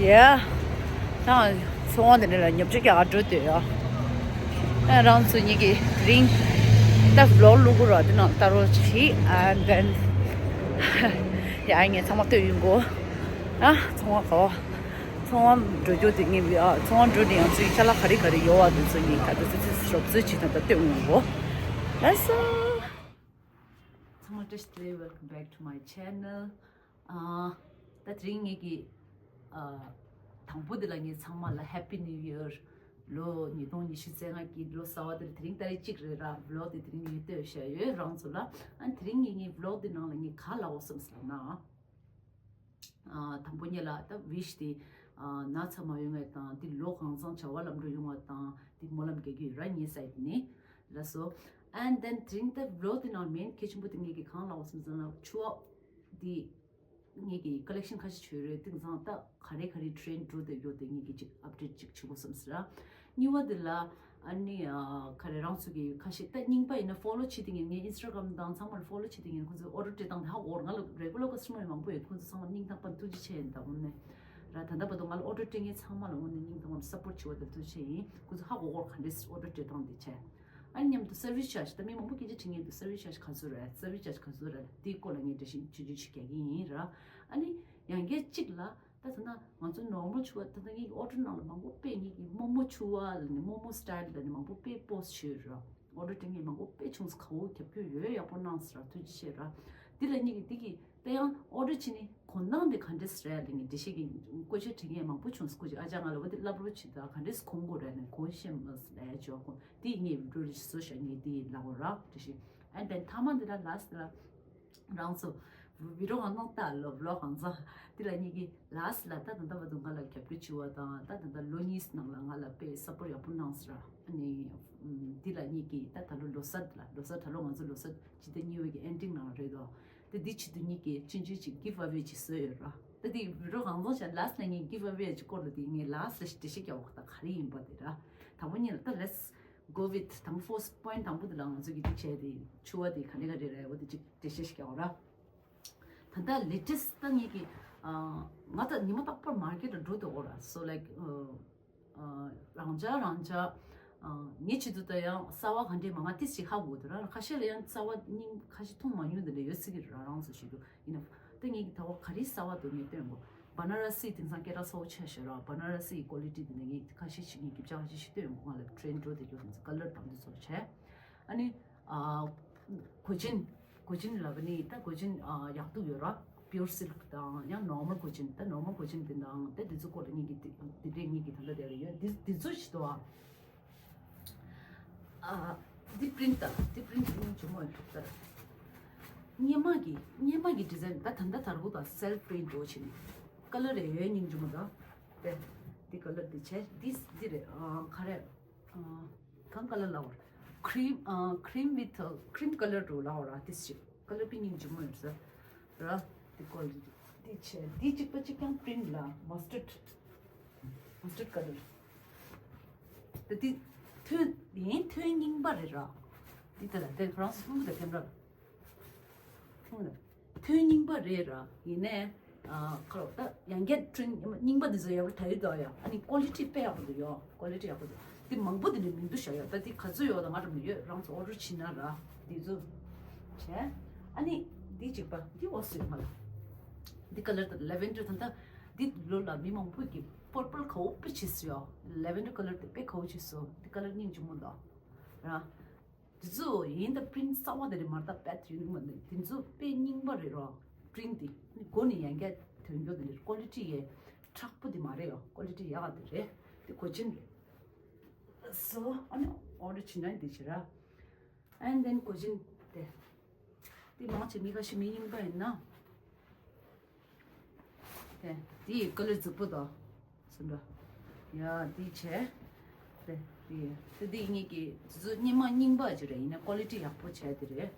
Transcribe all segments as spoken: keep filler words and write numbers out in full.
Yeah. ད་ཚོང་བ་དེ་འདྲ་ལ་ཉོ་ཆ་རྒྱག་ག་འགྲོ་འདོད་ཡོད། ཨ་རང་ཚོ་གཉིས་ཀྱི་དེ་རིང་ད་vlog་བླུག་གི་ར་དེ་ནང་ལྟ་རོགས་བྱེད། And then ཡ་ངས་ཚང་མ་ལྟོས་ཡོང་གོ། ཨ་ཚོང་བ་གོ། ཚོང་བ་འགྲོ་རྒྱུ་དེ་ངས་ཨ་ཚོང་བ་འགྲོ་དེ་ཡང་ཚོའི་ཁ་ལག་ག་རེ་ག་རེ་ཡོད་བ་དེ་ཚོ་ངས་ད་ལྟ་ཙི་ཙི་རོབ་ཙི་བྱེད་དང་ད་ལྟོས་ཡོང་གོ། That's all. ཚང་མ་བཀྲ་ཤིས་བདེ་ལེགས། Welcome back to my channel. ཨ་ད་དེ་རིང་ངེད་ཀྱི་ཨ་དང་པོ་དེ་ལ་ངས་ཚང་མ་ལ་Happy New Year། ལོ་ཉིས་སྟོང་ཉི་ཤུ་རྩ་ལྔ་གི་ལོ་གསར་བ་དེ་དེ་རིང་ཏ་རིག་གཅིག་རེད་ར། vlog་དེ་དེ་རིང་ངས་བཏོད་བཞག་ཡོད་རང་ཚོ་ལ། ཨ་དེ་རིང་ངས་ངའི་vlog་དེ་ནང་ལ་ངས་ག་ལབ་འོ་བསམ་སོང་ལབ་ན། ཨ་དང་པོ་ཉིད་ལ་ད་wish་དེ་ཨ་ན་ཚ་མ་ཡོང་བ་དང་དེ་ལོ་གང་བཟང་བྱ་བ་ལམ་འགྲོ་ཡོང་བ་དང་དེ་སྨོན་ལམ་རྒྱག་གི་ཡོད་ར་ངའི་side་ནས་ལ་སོ། And then དེ་རིང་ད་vlog་དེ་ནང་main་གལ་ཆེན་པོ་དེ་ངེད་ཀྱི་གང་ལབ་འོ་བསམ་སོང་ན་ཕྱུ་པ་དེ། ངེད་ཀྱི་collection་ཁ་ཤས་བྱོས་རེད། དེང་སང་ད་ག་རེ་ག་རེ་trend་འགྲོ་བསྡད་ཡོད་དེ་ངེད་ཀྱི་ཅིག་update་ཅིག་བྱེད་དགོས་བསམ་ཟེར། གཉིས་པ་དེ་ལ་ཨ་ནི་ཨ་ག་རེ་རང་ཚོ་གི་ཁ་ཤས་ད་རྙིང་པ་ཡིན་ན་follow་བྱེད་དེ་ངེད་ངའི་Instagram་དང་ཚང་མར་follow་བྱེད་དེ་ངེད་ཁོང་ཚོའི་order་སྤྲད་སྟངས་དེ་ཧ་གོ་ང་ལ་regular customer་མང་པོ་ཡོད། ཁོང་ཚོ་ཚང་མ་སྙིང་ཐག་པ་ཐུགས་རྗེ་ཆེ་ཡིན་ད་དངོས་གནས་ར། ད་ལྟ་བར་དུ་ང་ལ་order་སྤྲད་མཁན་ཚང་མ་ལ་དངོས་གནས་སྙིང་ཐག་པ་support་བྱེད་པ་དེ་ཐུགས་རྗེ་ཆེ་ཡིན། ཁོང་ཚོ་ཧ་གོ་གོ་ག་འདྲས་order་སྤྲད་སྟངས་དེ་བྱས། ཨ་ནི་མཉམ་དུ་service charge་ད་མི་མང་པོ་སྐད་ཆ་དྲི་མཁན་འདུག service charge་ག་ཚོད་རེད། service charge་ག་ཚོད་རེད། དེའི་སྐོར་ལ་ངས་འགྲེལ་བཤད་ཆུང་ཆུང་ཞིག་རྒྱག་གི་ཡིན་ར། ཨ་ནི་ཡང་བསྐྱར་གཅིག་ལ་ད་ད་ན་ང་ཚོ་normal་ཕྱུ་པ་ད་ད་ངའི་order་ནང་ལ་མང་པོ་དཔེ་ངེད་ཀྱི་རྨོ་མོ་ཕྱུ་པ་ལ་ནི་རྨོ་མོ་style་ལ་ནི་མང་པོ་དཔེ་post་བྱོས་ར། order་སྤྲད་མཁན་མང་པོ་དཔེ་བྱུང་སོང་། ཁ་བོ་རྒྱབ་སྐྱོར་ཡོད་ཡག་པོ་གནང་སོང་ར། ཐུགས་རྗེ་ཆེ་ར། འདི་ལ་ངེད་ཀྱི་འདི་གི་ད་ཡང་order་བྱེད་ནི་གོ་སྟངས་དེ་ག་འདྲས་རེད་ལབ་ནས་འགྲེལ་བཤད་ཀྱི་སྐོར་ཆ་དྲི་མཁན་མང་པོ་བྱུང་སོང་། སྐུ་མཁྱེན་ཨ་ཅག་ང་ལ་བ་དེ་བསླབ་རོགས་བྱེད་དང་ག་འདྲས་གོན་དགོས་རེད་ནས་གོན་ཤེས་མ་སོང་ལབ་ཡ་ཅོག་གོ་དེ་ཡིན་ངེས་འགྲོ་རེ་བཟོ་བྱ་ངེས་དེ་ལབ་ར་འགྲེལ་བཤད། And then་མཐའ་མ་འདི་ལ་last་ལ་རང་ཚོ་video་གང་གནང་ལྟ་ལོ་vlog་གང་ཚང་འདི་ལ་ངེད་ཀྱི་last་ལ་ད་ད་ལྟ་བ་དུ་ང་ལ་རྒྱབ་སྐྱོར་བྱེད་པ་དང་ད་ད་ལྟ་ལོ་གཉིས་ནང་ལ་ང་ལ་དཔེ་support་ཡག་པོ་གནང་སོང་ར། ཨ་ནི་འདི་ལ་ངེད་ཀྱི་ད་ད་ལོ་ལོ་གསར་ལ་ལོ་གསར་ད་ལོ་ང་ཚོ་ལོ་གསར་སྤྱི་ཟླ་གཉིས་པའི་གི་ending་ནང་རེད་དོ། དེ་འདི་ཆེད་དུ་ངེད་ཀྱིས་ཆུང་ཆུང་ཅིག་give away་ཅིག་བཟོས་ཡོད་ར། ད་དེ་video་གང་བཟང་ཞིག་last་ལ་ངས་give away་ཅིག་སྐོར་ལ་དེ་ངས་last་ལ་འགྲེལ་བཤད་རྒྱག་འོག་ད་ག་རེ་ཡིན་པ་དེ་ར། དང་པོ་ཉིད་ལ་ད་let's go with དང་first point་དང་པོ་དེ་ལ་ང་ཚོ་གི་དེ་བྱས་དེ་ཕྱུ་པ་དེ་ག་འདྲ་ག་འདྲ་རེད་འོ་དེ་ཅིག་འགྲེལ་བཤད་ཞིག་རྒྱག་འོ་ར། ད་ལྟ་latest་ད་ངེད་ཀྱི་ང་ད་ཉི་མ་རྟག་པར་market་ལ་འགྲོ་འདུག་འོ་ར། so like རང་ཅག་རང་ཅག་ངའི་ཆེད་དུ་ད་ཡང་གསར་བ་ག་འདྲས་མ་ང་ཏིས་ཞིག་ཧ་གོ་འདུག་ར། ཁ་ཤས་ལ་ཡང་གསར་བ་རྙིང་ཁ་ཤས་མཐོང་མ་མྱོང་དེ་འདྲ་ཡོད་སྲིད་ཀྱི་རེད་ར། རང་ཚོ་ཞིག་ཏུ་ཡིན་ན་ད་ངས་ཀྱི་ད་བ་ག་རེ་གསར་བ་འདུག་ངས་སྟོན་དགོས། Banarasi་དེང་སང་སྐད་གྲགས་ཚ་བོ་ཆེ་ཤོས་ར། Banarasi་ཡི་quality་དེ་ནས་ངས་ཁ་ཤས་ཤིག་ངས་རྒྱབ་ཆ་ཁ་ཤས་ཤིག་སྟོན་དགོས། ང་ལ་trend་འགྲོ་དེ་རྒྱུ་དེ་ཚོ་color་དང་དེ་ཚོ་བྱས། ཨ་ནི་གོས་ཆེན་གོས་ཆེན་ལབ་ནི་ད་གོས་ཆེན་ཡག་སྡུག་ཡོད་ར། pure silk་དང་ཡང་normal་གོས་ཆེན་ད་normal་གོས་ཆེན་དེ་དང་ད་དེ་ཚོ་སྐོར་ལ་ངས་ཀྱི་དེ་འདྲས་ངས་ཀྱི་ད་ལྟ་དེ་ལ་ཡོད། དེ་དེ་ཚོ་ཞིག་འདུག་ཨ། ཨ། འདི་print་ད། འདི་print་སྙིང་རྗེ་མོ་ཡིན་འདུག་ད། སྔོན་མ་གི་སྔོན་མ་གི་design་ད་ད་ལྟ་དར་གོ་ད་self print་འགྲོ་བྱེད་ནི། color་རེ་ཡོད་སྙིང་རྗེ་མོ་ད། དེ་འདི་color་འདི་བྱས་འདི་འདི་རེད། ཨ་ག་རེ། ཨ་གང་color་ལབ་བར། cream་ཨ་cream with cream color་འགྲོ་ལབ་བར་ཨ་ཏིས་ཅིག་color་པི་སྙིང་རྗེ་མོ་ཡོད་ས། ར། འདི་ཀོ་འདི་བྱས་འདི་གཅིག་པ་གཅིག་རྐྱང་print་ལ་mustard། mustard color། ད་འདི་ཐོན་ཡིན་ཐོན་རྙིང་པ་རེད་ར། འདི་ད་ལ་དེ་ཁོ་རང་སུ་ཐུང་གི་ད་ཐེམ་ར། ཐུང་ལ་ཐོན་རྙིང་པ་རེད་ར། ཡིན་ནའི་ཨ་ཁ་ལོ་ད་ཡང་བསྐྱར་print་རྙིང་པ་འདི་ཚོ་ཡག་པོ་ད་ཡོད་དོ་ཡ། ཨ་ནི་quality་དཔེ་ཡག་པོ་འདུག་ཡོ། quality་ཡག་པོ་འདུག་འདི་མང་པོ་འདི་འདྲ་མི་འདུག་ཤག་ཡ། ད་འདི་ག་ཚོད་ཡོད་ད་ང་རང་མི་ཡོད། རང་ཚོ་order་བྱེད་ན་ར་འདི་ཚོ་བྱས། ཨ་ནི་འདི་གཅིག་པ་འདི་འོ་སུས་མ་ལ། འདི་color་ད་lavender་ད་ད་འདི་ལོ་ལ་མི་མང་པོ་གི་purple་ག་བོ་དཔེ་བྱེད་སུ་ཡོ། lavender color་དེ་དཔེ་ག་བོ་བྱེད་སུ། འདི་color་སྙིང་རྗེ་མོ་འདུག་ར། འདི་ཚོ་ཡིན་ད་print་གསར་བ་དེ་རེད་མ་རེད་ད་པད་ཡོད་ནི་མ་རེད། འདི་ཚོ་དཔེ་རྙིང་པ་རེད་རོ། print་དེ་ནི་སྒོ་ནས་ཡང་བསྐྱར་ཐོན་རྒྱུ་དེ་རེད། quality་ཡས་དྲག་པོ་དེ་མ་རེད་ཡོ། quality་ཡག་དེ་རེད། དེ་གོས་ཆེན་རེད། so ཨ་ནི་order་བྱེད་ན་འདི་བྱེད་ར། and then་གོས་ཆེན་དེ་དེ་མང་ཆེ་མི་ཁ་ཤས་མི་རྙིང་པ་ཡིན་ན། དེ་དེ་ཡི་color་རྫིག་པོ་དང་། སུ་འདྲ། ཡ་དེ་བྱས། དེ་དེ་དེ་དེ་གཉིས་ཀྱི་དེ་ཚོ་སྙེ་མ་རྙིང་པ་ཅིག་རེད། ཡིན་ན་quality་ཡག་པོ་བྱས་དེ་རེད།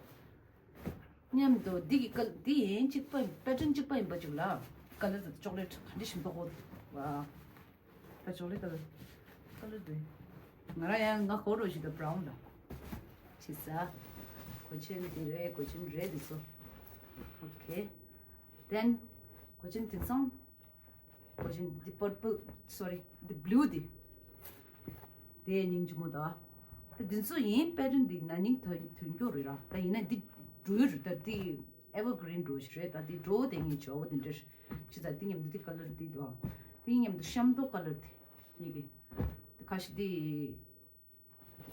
མཉམ་དུ་འདི་གི་ཀལ་འདི་ཡིན་གཅིག་པ་pattern་གཅིག་པ་ཡིན་པ་ཅིག་ལ་color་དང་chocolate་ག་འདྲ་ཞིམ་པོ་ཧོ། ད་chocolate color་color་དེ་ང་རང་ཡང་ང་གོ་རོ་ཞིག་ད་brown་ལ་ཕྱི་ས་གོས་ཆེན་འདི་རེད། གོས་ཆེན་རེད་འདི་ཚོ། okay then་གོས་ཆེན་དེང་སང་ གོ་ཤིན་འདི་purple, sorry, འདི་blue འདི། དེ་སྙིང་རྗེ་མོ་ད། ད་འདི་ཚོ་ཡིན་pattern འདི་ན་ནིང་ཐོན་ཐོན་མཁན་རེད་ར། ད་ཡིན་ན་འདི་འགྲོ་ཡི་རེད། ད་འདི་evergreen འགྲོ་ཞིག་རེད། ད་འདི་འགྲོ་དེ་ངས་འཇོག་འདི་འདྲ་ཞིག་ད་འདི་མཉམ་དུ་འདི་color འདི་འདུག་འདི་མཉམ་དུ་ཤམ་ཏོག་color འདི་གཉིས་ཀྱི་ཁ་ཤས་འདི།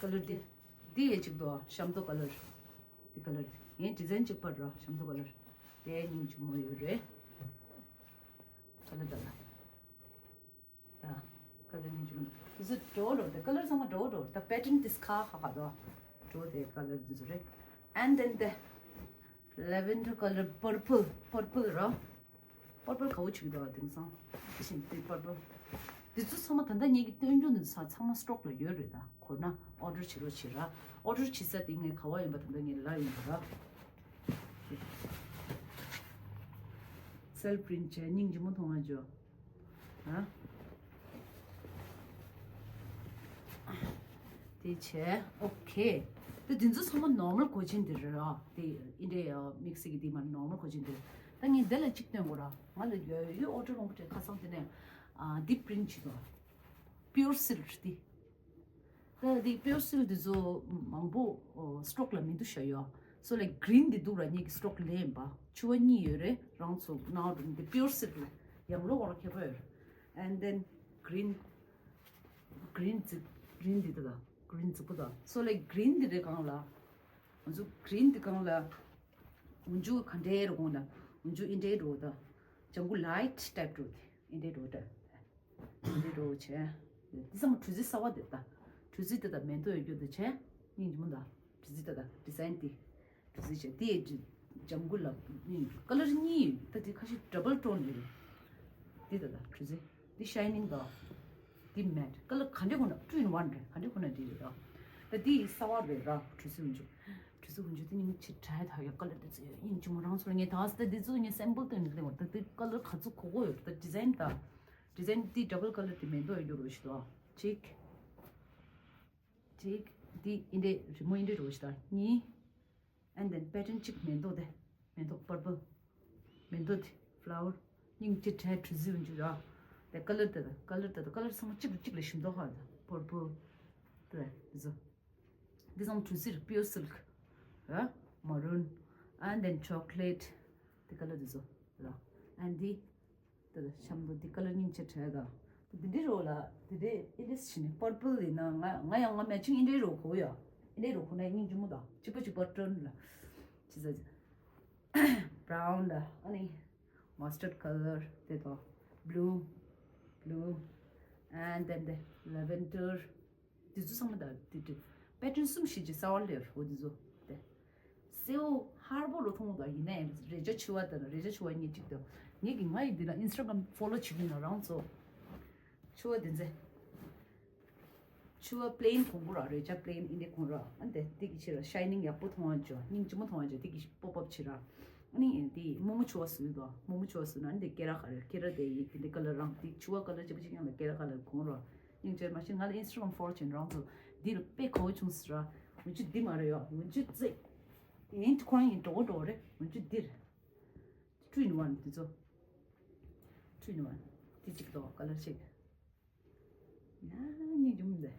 color འདི། འདི་ཡས་གཅིག་འདུག་ཤམ་ཏོག་color འདི། color འདི་ངའི་design གཅིག་པར་ར། ཤམ་ཏོག་color དེ་སྙིང་རྗེ་མོ་ཡོད་རེད། color འདི་ལ། ད་color སྙིང་རྗེ་མོ་འདུག་འདི་ཚོ་འགྲོ་འགྲོ། འདི་color ཚང་མ་འགྲོ་འགྲོ། ད་pattern འདི་ཁ་ཁ་ཁ་འདུག་འགྲོ་དེ་color འདི་ཚོ་རེད། And then the lavender color, purple, purple ར། purple ག་བོ་བྱུག་འདུག་དེང་སང་དེ་བཞིན་དེ་purple། འདི་ཚོ་ཚང་མ་ད་ལྟ་ངེད་ཀྱི་སྟོན་རྒྱུ་འདི་ཚང་མ་stock ལ་ཡོད་རེད། ད་གོ་ན་order བྱེད་རོགས་བྱེད་ར། order བྱེད་ས་དེ་ངས་ག་བ་ཡིན་པ་ད་ལྟ་ངས་ལབ་ཡོང་གི་ར། self print བྱས་སྙིང་རྗེ་མོ་མཐོང་བ་འཇོ། ཨ། དེ་བྱས་okay། དེ་འདི་ཚོ་ཚང་མ་normal གོས་ཆེན་འདི་རེད་ར། དེ་འདི་འདྲའི་mix གི་དེ་མ་normal གོས་ཆེན་འདི་རེད། ད་ངས་འདི་ལ་གཅིག་སྟོན་དགོས་ར། ང་ལ་ཡོད་ཡོད་order མང་པོ་སྤྲད། ཁ་སང་དེ་ནས་ཨ་འདི་print བྱེད་དོ། pure silk འདི། ད་འདི་pure silk འདི་ཚོ་མང་པོ་stock ལ་མི་འདུག་ཤག་ཡོད། so like green འདི་འདུག་ར། ངེད་ཀྱི་stock ལེན་པ་ཕྱུ་པ་གཉིས་ཡོད་རེད། རང་ཚོ་ནང་དུ་འདི་pure silk ལ་ཡང་ལོ་བར་ཁྱད་པར་ཡོད་རེད། and then green green ཛི་green འདི་ད་ད་green ཛི་པོ་ད། so like green འདི་རེད་གང་ལ། ང་ཚོ་green འདི་གང་ལ། འོན་ཆུ་ག་འདྲའི་རོ་གོང་ལ། འོན་ཆུ་ཨིན་འདྲའི་རོ་ད། ལྗང་གུ་light type རོ་དེ་ཨིན་འདྲའི་རོ་ད། འདི་རོ་བྱས། འདི་ཚང་མ་གྲུ་གཟིངས་གསར་བ་དེ་ད། གྲུ་གཟིངས་དེ་ད་མེ་ཏོག་ཡོད་རྒྱུ་དེ་བྱས། སྙིང་རྗེ་མོ་ད། གྲུ་གཟིངས་དེ་ད་design དེ། གྲུ་གཟིངས་བྱས་དེ་ཡི་ལྗང་གུ་ལ་ནི་color གཉིས་ཡོད། ད་དེ་ཁ་ཤས་double tone རེད། འདི་ད་ད་གྲུ་གཟིངས་འདི་shining ད། འདི་matte color ག་འདྲ་ཁོ་ན་two in one རེད། ག་འདྲ་ཁོ་ན་འདི་རེད་ད། ད་འདི་གསར་བ་རེད་ར། གྲུ་གཟིངས་འོན་ཆུ། གྲུ་གཟིངས་འོན་ཆུ་དེ་སྙིང་རྗེ་དྲག་ད་ཡ། color དེ་ཚོ་ཡ་སྙིང་རྗེ་མོ་རང་ཚོར་ངས་ད་ད་འདི་ཚོ་ངས་sample སྟོན་ནས་ལེན་བར་ད་འདི་color ག་ཚོད་གོ་གོ་ཡོད་ད། design ད། design འདི་double color དེ་མེ་ཏོག་ཡོད་རོ་ཞིག་ད། གཅིག་གཅིག་འདི་ཨིན་འདྲའི་རི་མོ་ཨིན་འདྲའི་རོ་ཞིག་ད། གཉིས། and then pattern གཅིག་མེ་ཏོག་དེ། མེ་ཏོག་purple མེ་ཏོག་དེ་flower སྙིང་རྗེ་དྲག་གྲུ་གཟིངས་འོན་ཆུ་ར། དེ་color དེ་ད། color དེ་ད། color ཚང་མ་གཅིག་ལ་གཅིག་ལ་ཞིམ་མདོག་ཁ་ད། purple དེ་འདི་ཚོ། འདི་ཚང་མ་གྲུ་གཟིངས་pure silk ཨ། maroon and then chocolate དེ་color འདི་ཚོ་ར། and འདི་དེ་ད་ཤམ་ཏོག་འདི་color སྙིང་རྗེ་དྲག་ད། འདི་འདྲའི་རོ་ལ་འདི་འདྲའི་ཨིན་འདྲའི་ཞིག་ནི་purple ཡིན་ན་ང་ང་ཡང་ང་matching ཨིན་འདྲའི་རོ་གོ་ཡ། ཨིན་འདྲའི་རོ་གོ་ན་སྙིང་རྗེ་མོ་ད། གཅིག་པ་གཅིག་པ་སྟོན་ལ། ཅི་ཟེར། brown ལ་ཨ་ནི་mustard color དེ་དང་blue blue and then the lavender དེ་ཚོ་ཚང་མ་དང་དེ་དེ་pattern གསུམ་བཞི་ཅིག་གསར་བ་སླེབས་འོ་དེ་ཚོ་དེ། སེའུ་ཧར་པོ་རུ་མཐོང་དང་ཡིན་ནའི་རེ་ཆ་ཕྱུ་པ་དང་རེ་ཆ་ཕྱུ་པ་གཉིས་གཅིག་དང་ངེད་ཀྱི་ང་ཡི་འདི་ལ་Instagram follow བྱེད་ཀྱི་ན་རང་ཚོ་ཕྱུ་པ་དེ་ཚེ། ཕྱུ་པ་plain གོང་པོ་ར་རེ་ཆ་plain ཨིན་དེ་གོང་ར་ཨ་འདི་འདི་གི་ཕྱི་ར་shining ཡག་པོ་མཐོང་བ་འཇོ་སྙིང་རྗེ་མོ་མཐོང་བ་འཇོ་འདི་གི་pop up བྱེད་ར། ཨ་ནི་འདི་མོག་མོག་ཕྱུ་པ་བཟོས་དོ་མོག་མོག་ཕྱུ་པ་བཟོས་ན་འདི་ཀེ་ར་ག་རེ་ཀེ་ར་དེ་ཡི་དེ་འདི་color རང་འདི་ཕྱུ་པ་color གཅིག་པ་གཅིག་རྐྱང་ལ་ཀེ་ར་color གོང་ར། སྙིང་རྗེ་མ་ཤི་ང་ལ་Instagram follow བྱེད་རང་ཚོ་འདི་ལ་དཔེ་གོ་བྱུང་ཟེར་ར། འོན་ཆུ་འདི་མ་རེད་ཡོ་འོན་ཆུ་ཙེ། ཡིན་ཁོ་རང་ཡིན་འགྲོ་འགྲོ་རེད་འོན་ཆུ་འདིར། two in one དེ་ཚོ། two in one དེ་གཅིག་དོ་color གཅིག་ཡ་སྙིང་རྗེ་མོ་འདི།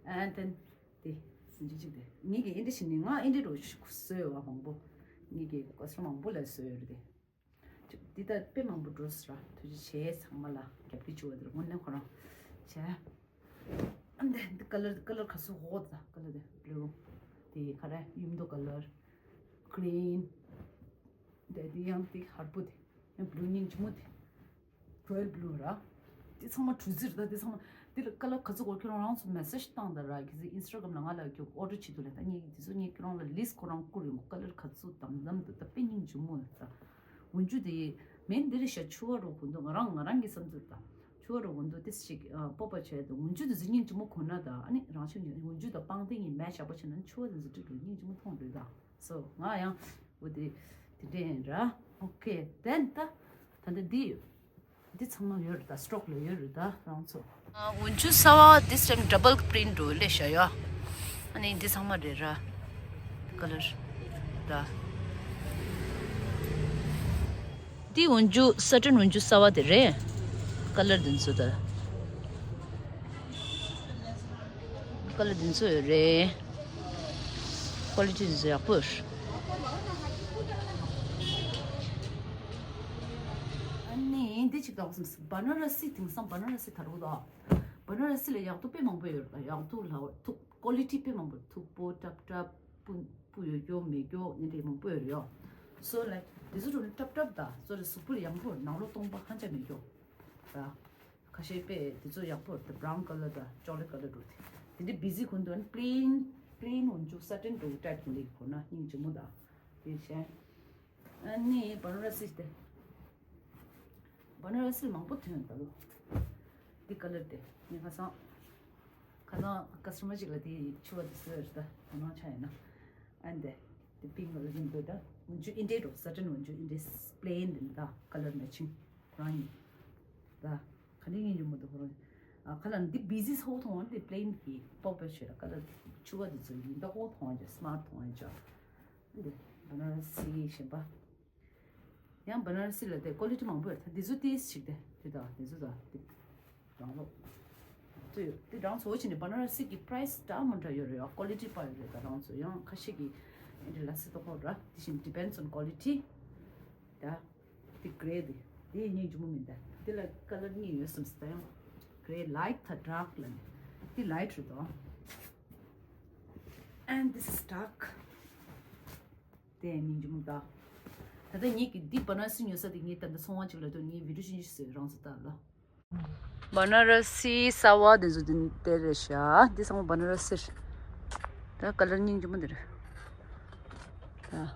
ཨ་དེ་དེ་སུན་ཅི་གཅིག་དེ་ངེད་ཀྱི་ཨིན་འདྲ་ཞིག་ནི་ང་ཨིན་འདྲ་རུ་བཟོས་ཡོད་བ་མང་པོ། ངེད་ཀྱི་ཀོ་སི་མང་པོ་ལ་བཟོས་ཡོད་རེད་དེ། འདི་ལྟ་དཔེ་མང་པོ་འགྲོ་ཟེར་ར་ཐུགས་རྗེ་ཆེ་ཚང་མ་ལ་རྒྱབ་སྐྱོར་བྱུང་བ་དེར་དངོས་གནས་ཁོ་རང་བྱས། ཨ་འདི་འདི་color color ག་སུ་འོ་ད་color དེ་blue དེ་ཁ་ར་ཡུམ་དུ་color green དེ་འདི་ཡང་དེ་ཧར་པོ་དེ་ཡང་blue སྙིང་རྗེ་མོ་དེ། royal blue ར། འདི་ཚང་མ་གྲུ་གཟིངས་རེད་ད། འདི་ཚང་མ་འདི་ལ་color ག་ཚོད་དགོས་ཁྱེད་རང་རང་ཚོ་message བཏང་དང་ར། གལ་སྲིད་Instagram ལ་ང་ལ་ཁྱོད་order བྱེད་དུས་ལ་ད་ངས་འདི་ཚོ་ངས་ཁྱེད་རང་ལ་list ཁོ་རང་བསྐུར་ཡོང་color ག་ཚོད་དམ་དམ་དུ་ད་དཔེ་སྙིང་རྗེ་མོ་ད། འོན་ཆུ་དེ་མིན་འདི་རེད་ཤག་ཕྱུ་པ་རུ་གོ་འདུག་ང་རང་ང་རང་གི་བསམ་ཚུལ་ད། ཕྱུ་པ་རུ་གོ་འདུག་དེ་ཞིག་pop up བྱས་ད་འོན་ཆུ་དེ་ཚོ་སྙིང་རྗེ་མོ་གོ་ན་ད་ཨ་ནི་རང་ཤུགས་ཉིད་འོན་ཆུ་ད་པང་གདན་གྱི་match བྱ་པོ་བྱས་ན་ཕྱུ་པ་དེ་ཚོ་སྤྲིག་རུ་སྙིང་རྗེ་མོ་མཐོང་འདུག་ད། so ང་ཡང་འོ་དེ་དེ་འདྲ་ཡིན་ར། okay then ད་ད་ལྟ་འདི་ཡོད། འདི་ཚང་མ་ཡོད་རེད་ད། stock ལ་ཡོད་རེད་ད་རང་ཚོ། འོན་ཆུ་གསར་བ་this time double print འགྲོ་ལས་བྱ་ཡོ། ཨ་ནི་འདི་ཚང་མ་རེད་ར། color ད། འདི་འོན་ཆུ་satin འོན་ཆུ་གསར་བ་དེ་རེད། ཀ་ལར་འདི་ཚོ་ད། ཀ་ལར་འདི་ཚོ་ཡོད་རེད། ཀོ་ལི་ཊི་འདི་ཚོ་ཡག་པོ་ཡོད། ཨ་ནི་འདི་གཅིག་འདུག་བསམ། བ་ན་ར་སི། དེང་སང་བ་ན་ར་སི་དར་པོ་འདུག་བ་ན་ར་སི་ལ་ཡག་ཐུག་དཔེ་མང་པོ་ཡོད་རེད། ཡག་ཐུག་ལ་ཐུག་ཀོ་ལི་ཊི་དཔེ་མང་པོ། མཐུག་པོ། སྲབ་སྲབ། སྤུ་སྤུ་ཡོད་རྒྱུ་མེད་རྒྱུ་ནི་འདྲ་མང་པོ་ཡོད་རེད་ཡོ། སོ་ལའིཀ་འདི་ཚོ་འགྲོ་ནི་སྲབ་སྲབ་དང་། སོ་རེ་གཟུགས་པོ་ལ་ཡང་པོ། ནང་ལོགས་སྟོང་པ་ཧ་ཅང་མེད་རྒྱུ་ར། ཁ་ཤས་དཔེ་དེ་ཚོ་ཡག་པོ་རེད། བ་རའུན་ཀ་ལར་དང་ཅོག་ལེ་ཊི་ཀ་ལར་འགྲོ་དེ། དེ་འདྲའི་བི་ཛི་གོན་འདུག་ཨ་ནི་པི་ལེན། པི་ལེན་འོན་ཅུ་སེ་ཊིན་འགྲོ་ཊའིབ་དེ་འདྲ་གོན་ན་སྙིང་རྗེ་མོ་དང་། དེ་བྱས། ཨ་ནི་བ་ན་ར་སི་དེ། བ་ན་ར་སི་མང་པོ་ཐོན་ད་ལོ། འདི་ཀ་ལར་དེ་ངས་ཁ་སང་། ཁ་སང་ཀ་སི་ཊ་མར་ཅིག་ལ་དེ་ཕྱུ་པ་དེ་བཟོས་རེད་ད། དོ་སྣང་ཆགས་ཡིན་ན། ཨ་ནི་དེ་དེ་པིང་ཀ་ལར་ཡིན་འདུག་ད་འོན་ཅུ་ཨིན་ཏྲེ་འགྲོ། སེ་ཊིན་འོན་ཅུ་ཨིན་ཏྲེ། པི་ལེན་དེ་ད་ཀ་ལར་མེ་ཆིང་ཁོ་རང་ཡིན་ད། ག་འདྲ་ཡིན་རྒྱུ་མོ་འདུག་ཁོ་རང་། ཨ་ཁ་ལ་འདི་བི་ཛི་ཧོ་མཐོང་བ་འདི་པི་ལེན་གྱི་པོ་པེ་ཤོས་ར། ཀ་ལར་ཕྱུ་པ་དེ་ཚོ་ཡིན་ད། ཧོ་མཐོང་བ་ཅིག་སི་མར་ཊི་མཐོང་བ་ཅིག་འདི་བ་ན་ར་སི་གཞན་པ། ཡང་བ་ན་ར་སི་ལ་དེ་ཀོ་ལི་ཊི་མང་པོ་ཡོད་ད། འདི་ཚོ་ཏིས་ཞིག་དེ་དེ་དང་དེ་ཚོ་དང་དེ་རང་ལོ། དེ་དེ་རང་ཚོ་བྱས་ནས་བ་ན་ར་སི་གི་པ་རའི་སི་འདྲ་མི་འདྲ་ཡོད་རེད་ཡ། ཀོ་ལི་ཊི་པ་ཡོད་རེད་ད་རང་ཚོ། ཡང་ཁ་ཤས་ཀྱི་འདི་ལ་སི་ཏོ་ཧོ་ར། དེ་བཞིན་depends on quality ད། དེ་གྷེ་རེ་དེ་དེ་སྙིང་རྗེ་མོ་མིན་ད། དེ་ལ་ཀ་ལར་གཉིས་ཡོད་བསམ་སྲིད་ད། ཡང་གྷེ་རེ་ལའིཊ་དང་ཌརྐ་ལ་ནི། དེ་ལའིཊ་རེད་དོ། And this is dark. དེ་སྙིང་རྗེ་མོ་ད། ད་ལྟ་ངེད་ཀྱི་འདི་བ་ན་ར་སི་ཉོ་ས་དེ་ངས་ད་ལྟ་ཚོང་བ་ཅིག་ལ་ཐོན། ངས་བི་ཌིའོ་ཅིག་ཅིག་བཟོས། རང་ཚོ་ལྟ་ལ། བ་ན་ར་སི་གསར་བ་དེ་ཚོ་དེ་དེ་རེད་ཤག་འདི་ཚང་མ་བ་ན་ར་སི་རེད། ད་ཀ་ལར་སྙིང་རྗེ་མོ་འདི་རེད། ད།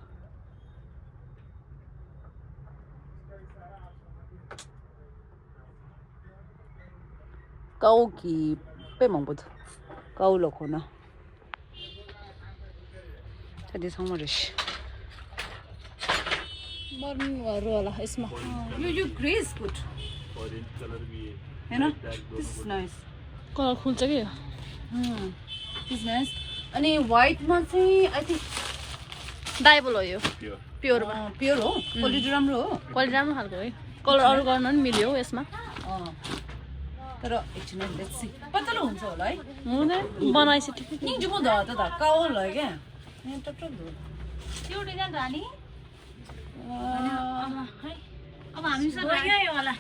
ཀའོ་གི་དཔེ་མང་པོ་འདུག་ཀའོ་ལ་གོ་ན། ད་འདི་ཚང་མ་རེད་ཤག मरून वाला है इसमें। यो यो grey is good. है ना? This is nice. Colourful चाहिँ के हो? This is nice. अनि व्हाइटमा चाहिँ आई थिंक डाइबल हो यो। प्योर प्योर हो। क्वालिटी राम्रो हो। क्वालिटी राम्रो खालको है। कलर अरू गर्न पनि मिल्यो यसमा। तर एकछिन लेट्स सी। पतलो हुन्छ होला है। हुँदैन, बनाएपछि ठिकै। नि जुमो द त द काओ ल क्या। यहाँ टप टप धो। त्यो डिजाइन रानी। अब हामी सर यो यो होला।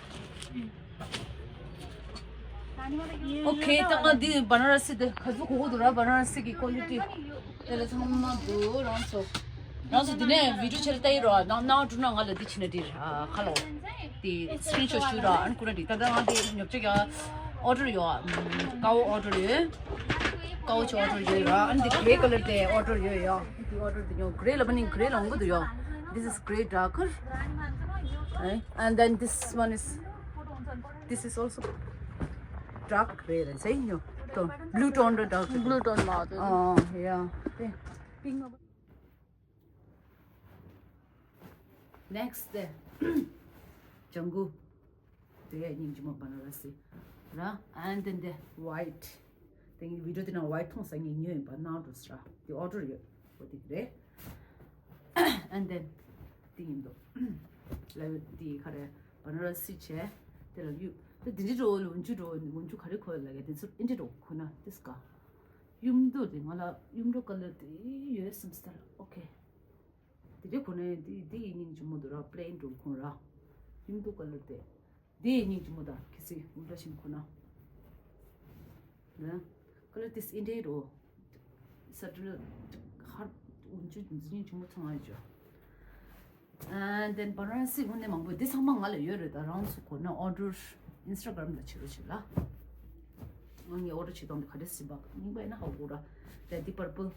ओके, त म दि बनारसी दे खजु को दुरा बनारसी की क्वालिटी। तेरे सामने दो राम सो। राम सो दिने भिडियो चलता ही रहा। ना ना टुना गाले दिखने दे रहा। खलो। ती स्क्रीनशॉट शूट रहा। अन कुना दिता दा दे न्योचे क्या ऑर्डर यो। काओ ऑर्डर यो। काओ च ऑर्डर यो रहा। अन दि ग्रे कलर दे ऑर्डर यो यो। दि ऑर्डर दि यो ग्रे लबनी ग्रे लंगो दि यो। This is grey darker. And then this one is, this is also dark gray, right? Same, no? Tone. Blue tone raw dark. Blue टोनमा हो त्यो। अँ, या। पिङ्क। नेक्स्ट दे जंगू। दे निंजमो बनारसी र and then the white. Then video दिन white थों संगे new इन बनारस र। The order यो वो दिख रहे। And then the इन्दो। ल the खरे बनारसी छे। तेल यु। त दिदि रो लुन्जु रो लुन्जु खरे खो लगे। दिस इन्दि रो खुना दिस का। युम दो दि मला युम रो कलर दि यो समस्ता। ओके। དེ་དེ་ཁོ་ནས་དེ་དེ་ཡི་སྙིང་རྗེ་མོ་འདུག་ར། པི་ལེན་འགྲོ་ཁོང་ར། ཡུམ་དུ་ཀ་ལར་དེ། དེ་ཡི་སྙིང་རྗེ་མོ་དང་ཁི་སི་འུ་འདྲ་ཞིག་ཁོ་ན། ན། ཀ་ལར་དེ་སི་ཨིན་ཌེ་རོ། ས་ཏྲི་ཧར་འུ་ཅུ་སྙིང་རྗེ་མོ་ཚང་ཨ་ཅོ། And then བ་ར་ན་སི་དངོས་གནས་མང་པོ་འདི་ཚང་མ་ང་ལ་ཡོད་རེད། ད་རང་ཚོ་གོ་ན་ཨོ་ཌར་ཨིན་སི་ཊ་གྷ་རམ་ལ་བྱེད་རོགས་བྱེད་ལ། ང་ངའི་ཨོ་ཌར་བྱེད་སྟངས་དེ་ག་རེ་ཟིན་པ་རྙིང་པ་ཡིན་ན་ཧ་གོ་ར། དེ་འདི་པར་པལ།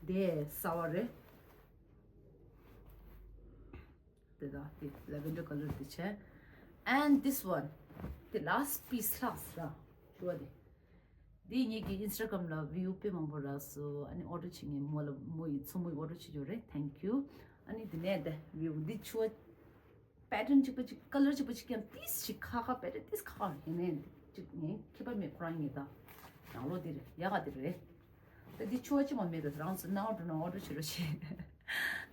དེ་གསར་བ་རེད། དེ་དང་དེ་ལེ་ཝེན་ཌར་ཀ་ལར་དེ་བྱས། And this one. The last piece last ར། ཞུ་བ་དེ། འདི་ངེད་ཀྱི་ཨིན་སི་ཊ་གྷ་རམ་ལ་བིའུ་དཔེ་མང་པོ་རག་སོང་། ཨ་ནི་ཨོ་ཌར་བྱེད་མཁན་མོ་ལ་མོ་ཡི་མཚོ་མོ་ཡི་ཨོ་ཌར་བྱེད་རྒྱུ་རེད། Thank you. ཨ་ནི་དེ་ནས་དེ་བིའུ་འདི་ཆུ་བ་པེ་ཊརན་གཅིག་པ་གཅིག་ཀ་ལར་གཅིག་པ་གཅིག་ཀྱང་ཏིས་ཞིག་ཁ་ཁ་པེ་ཊརན་ཏིས་ཁ་ཁ་ཡིན་ནའི་གཅིག་ངས་ཁྱད་པར་མེད། ཁོ་རང་ངེད་ད་ནང་ལོགས་འདི་རེད། ཡག་ག་འདི་རེད། ད་འདི་ཆུ་བ་གཅིག་མ་མེད་ད་རང་ཚོ་ནང་འགྲོ་ན་ཨོ་ཌར་བྱེད་རོགས་བྱེད།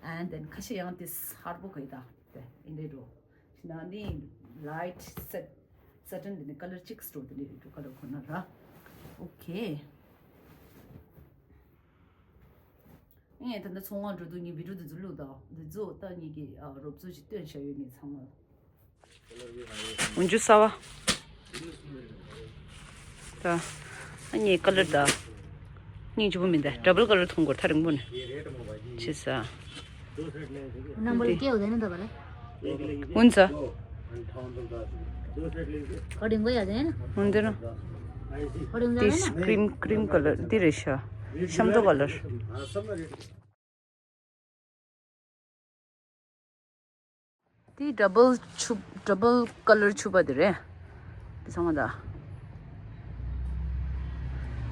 And then ཁ་ཤས་ཡང་ཏིས་ཧར་པོ་ག་ཡི་ད་དེ་ཨིན་རེད་འགྲོ། ཤི་ན་ནི་ Light set, satin དེ་ནི་color གཅིག་སྤྲོ་དེ་ནི་རེད་འགྲོ་color ཁོ་ན་ར། Okay. ངས་ད་ལྟ་ཚོང་ཁང་འགྲོ་དུས་ངས་video དེ་ཚོ་བླུགས་དང་དེ་ཚོ་ད་ངས་ཀྱི་ཨ་རོབ་ཚོ་ཞིག་སྟོན་བྱ་ཡོད་ངས་ཚང་མ། འོན་ཆུ་གསར་བ། ད་ཨ་ངས་color ད་སྙིང་རྗེ་པོ་མིན་ད་double color མཐོང་གོ་ཐག་རིང་པོ་ནས་ཆེ་ས། རྣམ་པར་སྐྱེའོ་དེ་ནི་ད་པ་ལེ། འུན་ཚ། ཁ་རིང་པོ་ཡ་དེ་ནི། འུན་དེ་ནི། ཁ་རིང་པོ་དེ་ཡ་ན། cream cream color དེ་རེད་ཤག་ཤམ་ཐོ་color། དེ་double ཕྱུ་double color ཕྱུ་པ་དེ་རེད། དེ་ཚང་མ་ད།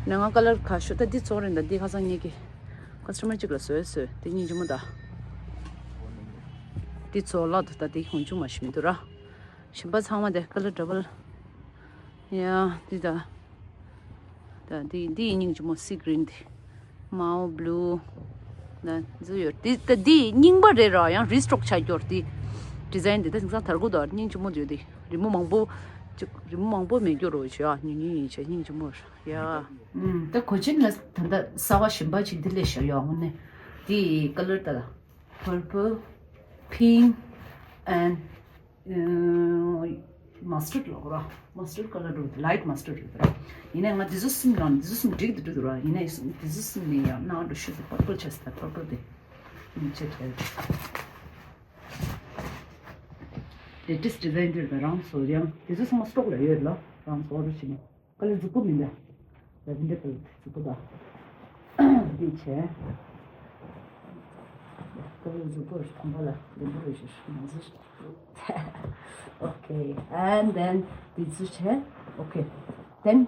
ནང་ང་color ག་ཤོད་ད་འདི་ཚོགས་རེད་ད་འདི་ཁ་སང་ངེད་ཀྱི་customer གཅིག་ལ་བཟོས་བཟོས་དེ་སྙིང་རྗེ་མོ་ད། འདི་ཚོགས་ལག་ཏུ་ད་འདི་ཧོན་ཆུ་མ་ཤི་མི་འདུག་ར། གཞན་པ་ཚང་མ་དེ་color double། ཡ་འདི་ད། ད་འདི་འདི་ཡི་སྙིང་རྗེ་མོ་sea green དེ། མའོ་blue། ད་འཛུ་ཡོད་དེ་ད་འདི་རྙིང་པ་རེད་ར་ཡང་restock ཆགས་རྒྱུར་དེ། design དེ་ད་དེང་སང་དར་གོ་ད་སྙིང་རྗེ་མོ་འདུག་དེ་རི་མོ་མང་པོ། ཅིག་རི་མོ་མང་པོ་མེད་རྒྱུ་རོ་ཆོ་ཡ་ཉུང་ཉུང་ཡིན་ཆ་སྙིང་རྗེ་མོ་ར་ཡ། ད་གོ་ཆེན་ལ་ད་ད་གསར་བ་གཞན་པ་ཅིག་འདི་ལས་ཤོར་ཡོང་ནས་དེ་color ད་ལ་purple pink and mustard ལོག་ར། mustard color རུ་light mustard རུ་ར། ཡིན་ནའི་ང་འདི་ཚོ་གསུམ་རང་འདི་ཚོ་གསུམ་འགྲིག་འདུག་འདུག་ར། ཡིན་ནའི་འདི་ཚོ་གསུམ་ནས་ཡང་ནང་དུ་ཤུ་དེ་purple ཆ་ས་ད་purple དེ་ཆེ་ཆེ། latest design དེ་རང་སོ་ཡང་འདི་ཚོ་ཚང་མ་stock ལ་ཡོད་ལ་རང་སོ་རུ་ཕྱིན་ནས། ཀ་ལར་གཟུགས་པོ་མིན་པས། ལ་ཝེན་ཌར་ཀ་ལར་གཟུགས་པོ་དང་། འདི་བྱས། ཀ་ལར་གཟུགས་པོ་གོམ་པ་ལ་ཝེན་ཌར་རེ་ཞིག་མ་ཟེར། Okay, and then འདི་ཚོ་བྱས། Okay, then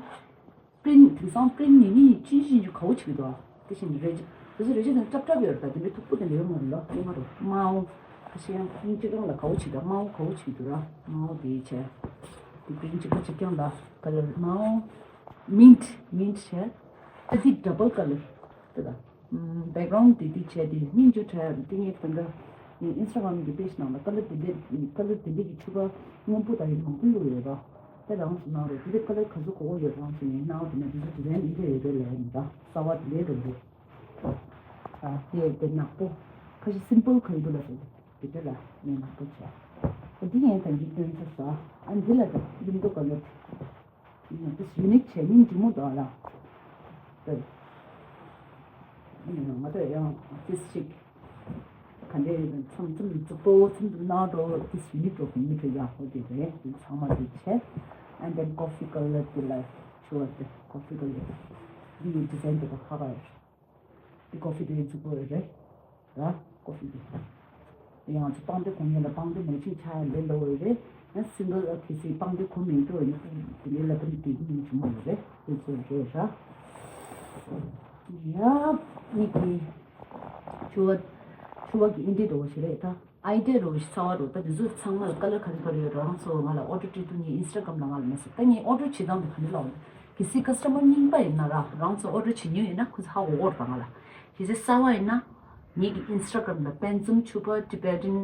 print དེང་སང་print ནི་ནི་ཅི་ཞིག་ག་བོ་ཅིག་འདུག་དེ་བཞིན་རེ་ཅིག་དེ་ཚོ་རེ་ཅིག་དང་སྲབ་སྲབ་ཡོད་རེད། ད་དེ་འདྲའི་མཐུག་པོ་དེ་འདྲ་ཡོད་མ་རེད་ལ། ཡོད་མ་རེད། དམར་པོ་ཁ་ཤས་ཡང་ཁུང་གཅིག་རང་ལ་ག་བོ་ཅིག་འདུག་དམར་པོ་ག་བོ་ཅིག་འདུག་ར། དམར་པོ་དེ་བྱས། དེ་print གཅིག་པ་གཅིག་རྐྱང་ལ་ཀ་ལར་དམར་པོ། mint mint བྱས། ཨ་དེ་double color དེ་ལ། background དེ་དེ་བྱས་དེ་སྙིང་རྗེ་དྲག་ཡ་རེད། དེ་ངས་ད་ལྟ་ངའི་Instagram གི་page ནང་ལ་ཀ་ལར་དེ་འདྲས་ཀ་ལར་དེ་འདྲས་ཀྱི་ཕྱུ་པ་སྔོན་པོ་དང་ཡང་མང་པོ་བླུགས་ཡོད་ར། དེ་རང་སུ་གནང་རོགས། དེ་འདྲས་ཀ་ལར་ག་ཚོད་དགོས་ཀྱི་ཡོད་རང་སུ་ངས་གནང་བ་དེ་ནས་དེ་ཚོ་design འདི་འདྲས་ཡོད་པའི་ལས་ཡིན་ད་གསར་བ་དེ་འདྲས་རེད་རེད། ཨ་དེ་དེ་ནག་པོ་ཁ་ཤས་simple ག་ཡི་འདུག་ལ་ཟེར་དེ་འདྲས་ལ་ངས་ནག་པོ་བྱས། ཨ་འདི་ངས་ད་འདི་སྟོན་ཚར་སོང་། ཨ་འདི་ལ་ད་ཡིན་འདུག་ག་ལར། ཡིན་ན་ཏིས་ཡུ་ནིག་བྱས་སྙིང་རྗེ་མོ་འདུག་ཨ་ལ། ཏིས། ཡིན་ན་ང་ཚོ་ཡང་ཏིས་ཞིག་ག་འདྲའི་མཚམས་མཚམས་རྫིག་པོ་མཚམས་རྫིག་ནག་འགྲོ་ཏིས་ཡུ་ནིག་འགྲོ་གི་མི་འགྲོ་ཡག་པོ་དེ་རེད། དེ་ཚང་མ་དེ་བྱས། And then coffee color དེ་ལ་ཕྱུ་པ་དེ་coffee color འདི་ཡི་design དེ་ད་ཧ་ག་རེད། འདི་coffee དེ་རྫིག་པོ་རེད། ར། ཀོ་ཧྥི་དེ། ཡང་ཚོ་པང་གདན་གོང་ཉལ་ལ་པང་གདན་མ་ཕྱིན་ཆ་ཡང་ལེན་འདྲ་བོ་རེད། ཡང་single ཨ་ཁེ་སི་པང་གདན་གོང་མིན་འགྲོ་ཡིན་དེ་འདྲའི་ལ་པ་འདི་དེ་སྙིང་རྗེ་མོ་རེད། དེ་ཚོ་རེད་ར། ཡ། མིག་གི་ཕྱུ་པ་ཕྱུ་པ་གི་ཨིན་དྲི་འདྲ་བོ་ཞིག་རེད་ད། ཨའི་ཌི་ཡ་རོ་ཞིག་ཚ་བ་རོ་ད་དེ་ཚོ་ཚང་མ་ལ་ཀ་ལར་ག་རེ་ག་རེ་ཡོད་རང་ཚོ་ང་ལ་ཨོ་ཌར་སྤྲད་དུས་ངའི་Instagram ལ་ང་ལ་མེ་སེ་ཇི་ད་ངའི་ཨོ་ཌར་བྱེད་སྟངས་དེ་ག་འདྲ་ལབ་ན། གལ་སྲིད་ཀ་སི་ཊ་མར་རྙིང་པ་ཡིན་ན་ར་རང་ཚོ་ཨོ་ཌར་བྱེད་མྱོང་ཡོད་ན་ཁོ་ཚོ་ཧ་གོ་གོ་རེད་ད་ང་ལ། གལ་སྲིད་གསར་བ་ཡིན་ན་ངེད་ཀྱི་Instagram ལ་པད་འཛུམ་ཕྱུ་པ་Tibetan